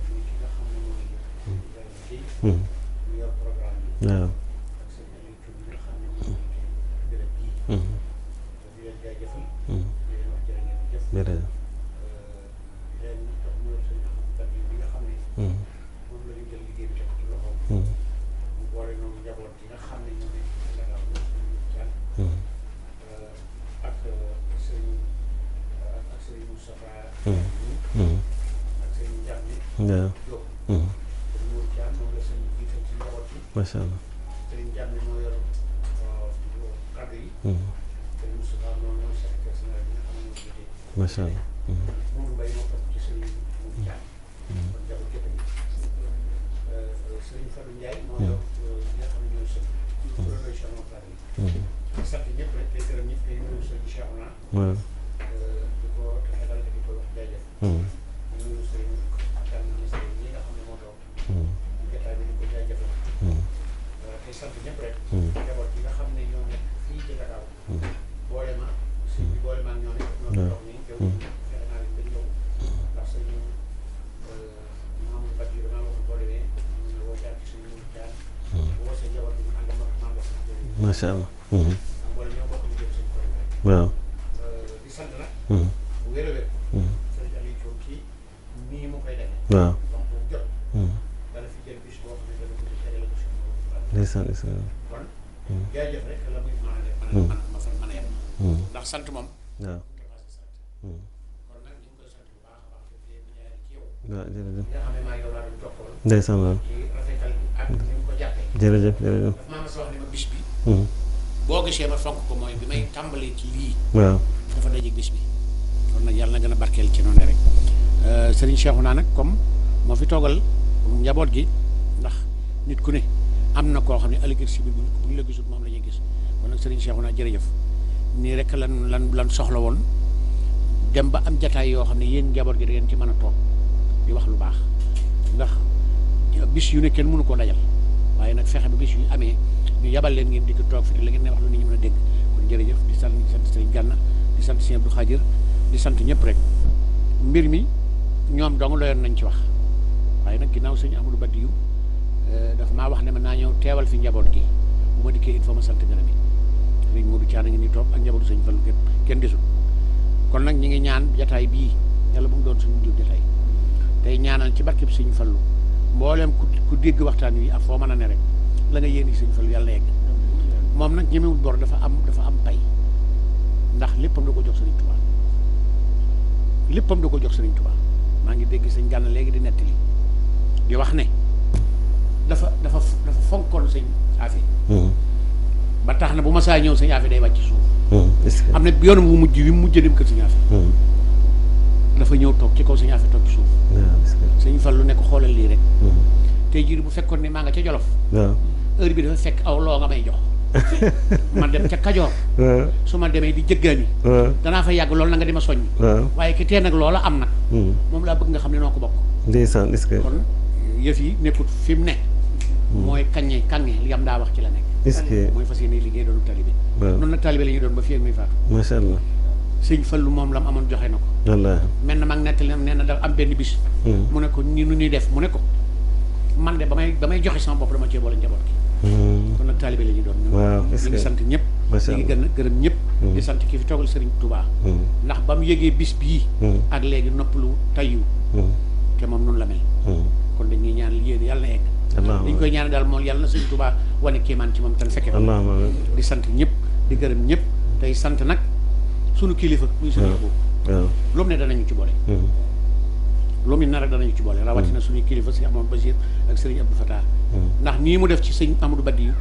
muy ki nga xam ne mooy Ibrahima Guèye. mu yor programme bi. waaw. ak seen Aliou Thioune mi nga xam ne mooy béréb bii. di leen jaajëfal. di leen wax jërë ngeen jëf. jërëjëf. di leen jox nuyu seen Ahmad bi nga xam ne. moom la ñu jël liggéey bi teg ci loxoom. mu boole noonu njaboot gi nga xam ne ñoo nekk ci Sénégal ñoo suñu jaan. ak sëriñ Moustapha. ak sëriñ Ndiame. waaw. Diop. sëriñ Mourou Thiam moom la sëriñ jiital ci njaboot bi. macha allah. sëriñ Ndiame moo yor kàddu yi. sëriñ Moustapha moom mooy secrétaire général bi nga xam ne moo jiite. macha allah. Mourou Mbaye moo topp ci sëriñ Mourou Thiam. kon njaboot gépp gi. sëriñ Fallou Ndiaye moo yor ñi nga xam ne ñooy sëñ. kuréel Cheikh Mouhamed yi. di sant ñëpp rek tey gërëm ñëpp tey nuyu sëriñ Cheikhouna. waaw. di ko taxe dal te di ko wax jaajëf. nuyu sëriñ Kane ministre ñi nga xam ne moo toog. jotaay bi di ko jaajëfal. tey sant ñëpp rek. njaboot yi nga xam ne ñoo nekk fii ci Dakar. boole ma si bi boole ma ak ñoo nekk ñoo toog nii yow fexe naa leen ba ñëw ndax sëñ Mamadou Badji damaa wax boo demee ñu ne woo jaar ci suñu Mourou Thiam. woo sa njaboot bi mu ànd ak maa ngi sant yooyu. macha allah. wala ñoo bokk liggéey suñu projet. waaw. di sant nag. bu wér a wér. sëñ Aliou Thioune kii nii mu koy defee. waaw. donc bu jot. dana fi jël bis boo xam ne dana ko di tegale ko suñu bopp. ndeysaan ndeysaan. kon jaajëf rek la muy mën a def. mën a yem. ndax sant moom. waaw. kon nag ñu ngi koy sant bu baax a baax te di ñaari ci yow. waaw jërëjëf. nga xam ne maa yow laa doon jokkool. ndeysaan waaw. ci rafetal ak ni mu ko jàppee. jërëjëf jërëjëf. daf maa mas a wax ne ma bis bi. boo gisee ma fonk ko mooy bi may tàmbalee ci lii. waaw. dafa dajeeg bis bi. kon nag yàlla na gën a barkeel ci noonu rek. Serigne Cheikhouna nag comme moo fi toogal njaboot gi ndax nit ku ne am na koo xam ne ëllëg si bi bu ñu la gisul moom la ñuy gis kon nag Serigne Cheikhouna jërëjëf nii rek lan soxla woon dem ba am jataay yoo xam ne yéen njaboot gi da ngeen ci mën a toog di wax lu baax ndax bis yu ne kenn mënu koo dajal waaye nag fexe ba bis yu amee ñu yabal leen ngeen dikk toog fi la ngeen ne wax lu nit ñi mën a dégg kon jërëjëf di sant Serigne Ganna di sant Serigne Abdou Khadir di sant ñëpp rek mbir mi ñoom dong loyoon nañ ci wax waaye nag ginnaaw sëñ Amadou Badiou daf maa wax ne ma naa ñëw teewal fi njaboot gi bu ma dikkee il faut ma sant gërëm yi sëriñ Modou Thiana ngi ni toog ak njabootu sëñ Fallou gépp kenn desul kon nag ñi ngi ñaan jataay bii yàlla bu mu doon suñu jiw jataay tey ñaanal ci barkeb sëñ Fallou mbooleem ku dégg waxtaan wi ak foo mën a ne rek la nga yéene sëñ Fallou yàlla yegg moom nag ñemewul bor dafa am pay ndax léppam da ko jox sëriñ Touba léppam da ko jox sëriñ Touba maa ngi dégg sëñ Ganna léegi di nettali di wax ne dafa fonkoon sëñ Afi ba tax na bu ma saa ñëw sëñ Afi day wàcc suuf am na yoonam wu mujj wi mu mujj dem kër sëñ Afi dafa ñëw toog ci kaw sëñ Afi toog ci suuf sëñ Fallu ne ko xoolal lii rek tey jii bu fekkoon ne maa nga ca Jolof heure bi dafa fekk aw loo nga may jox man dem ca Kajoor su ma demee di jëggaani danaa fa yàgg loolu na nga di ma soññ waaye ki tee nag loola am nag moom laa bëgg nga xam ne noo ko bokk ndeysaan est-ce que kon yëf yi nekkut fi mu ne mooy kaññe li am daa wax ci la nekk est-ce que mooy fas yéene liggéey doonu talibé noonu nag talibé la ñuy doon ba fii ak muy faatu macha allah sëñ Fallu moom la mu amoon joxe na ko wallaahi mel na mag nettali nee na dafa am benn bis mu ne ko ni nu ñuy def mu ne ko man de ba may joxe sama bopp dama cee boole njaboot gi kon nag taalibe la ñuy doon waaw ñu ngi sant ñëpp ñu ngi gën a gërëm ñëpp di sant kii fi toogal Serigne Touba ndax ba mu yëgee bis bii ak léegi noppalu tayyu te moom noonu la mel kon dañuy ñaan yéen yàlla na egg dañ koy ñaan daal moom yàlla na Serigne Touba wane kéemaan ci moom tan fekke di sant ñëpp di gërëm ñëpp tey sant nag sunu kilifa muy Serigne boobu lu mu ne danañu ci boole lu mu ne rek danañu ci boole rawatina suñuy kilifa si Amadou Bachir ak Serigne Abdou Fatah ndax nii mu def ci sëñ Amadou Badiou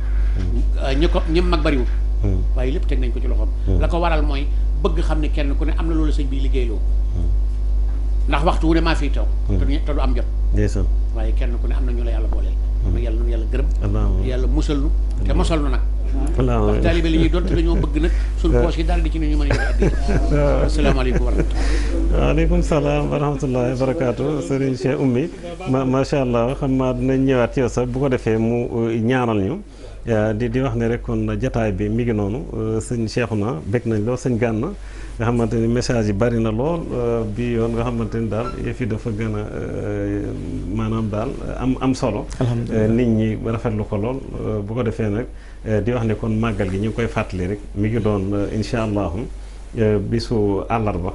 ñi mag bariwul waaye lépp teg nañ ko ci loxoom la ko waral mooy bëgg xam ne kenn ku ne am na loolu sëñ bi liggéeyloo ndax waxtu wu ne maa fiy taw te du am jot waaye kenn ku ne am na ñu la yàlla booleel nag yàlla nunu yàlla gërëm yàlla musal nu te mosal nu nag ndax taalibe li ñuy doon te dañoo bëgg nag suñu poos yi daal di ci ne ñu mën a joxe addi asalaamaaleykum wa rahmatulah waaleykum salaam wa rahmatullahi wa barakaatu Serigne Cheikh Oumy macha allah xam naa dinañ ñëwaat ci yow sax bu ko defee mu ñaanal ñu di wax ne rek kon jataay bi mi ngi noonu sëñ Cheikhouna bég nañ lool sëñ Gana nga xamante ni message yi bari na lool bi yoon nga xamante ni daal yëf yi dafa gën a maanaam daal am solo. nit ñi rafetlu ko lool bu ko defee nag di wax ne kon màggal gi ñu ngi koy fàttali rek mi ngi doon incha allahu bisu àllarba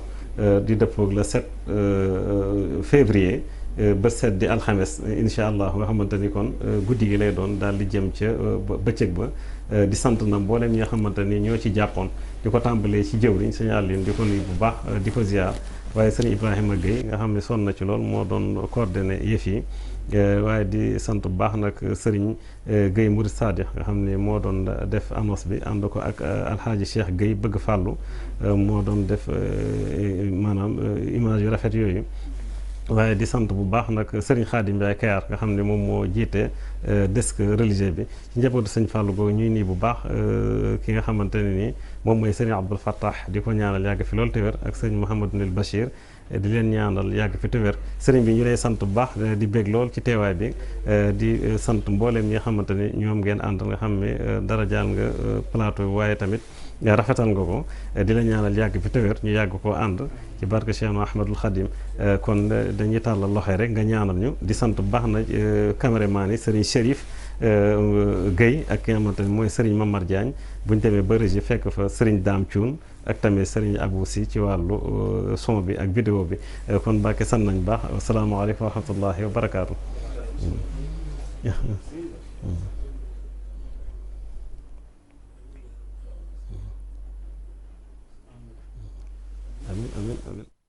di dëppoog le 7 février. ba set di alxames incha allah nga xamante ni kon guddi gi lay doon daal di jëm ca bëccëg ba di sant na mboolem ñi nga xamante ni ñoo ci jàppoon di ko tàmbalee ci jëwriñ sëñ Aline di ko nuyu bu baax di ko ziar waaye sëñ Ibrahima Gueye nga xam ne sonn na ci lool moo doon coordonné yëf yi waaye di sant bu baax nag sëriñ Gueye Mourid Sadiq nga xam ne moo doon def annonce bi ànd ko ak alxaaji Cheikh Gueye bëgg fàllu moo doon def maanaam image yu rafet yooyu waaye di sant bu baax nag Serigne Khadim Ndiaye Kayar nga xam ne moom moo jiite desk religieux bi ci njabootu sëñ Fallou googu ñuy nii bu baax ki nga xamante ne nii moom mooy Serigne Abdoul Fattah di ko ñaanal yàgg fi loolu te wér ak sëñ Mouhamadou Nil Bachir di leen ñaanal yàgg fi te wér Serigne bi ñu lay sant bu baax di bég lool ci teewaay bi di sant mbooleem ñi nga xamante ni ñoom ngeen àndal nga xam ne dara jaal nga plateau bi waaye tamit rafetal nga ko di la ñaanal yàgg fi te wér ñu yàgg koo ànd ci barke Cheikh Ahmadul Khadim kon dañuy tàllal loxo rek nga ñaanal ñu di sant bu baax na caméraman yi Serigne Chérif Gueye ak ki nga xamante ne mooy Serigne Mamar Diagne bu ñu demee ba régie fekk fa Serigne Dame Thioune ak tamit Serigne Abou Sy ci wàllu son bi ak vidéo bi kon Mbàkke sant nañ baax asalaamaaleykum wa rahmatullahi wa barakaatu. Amin amin amin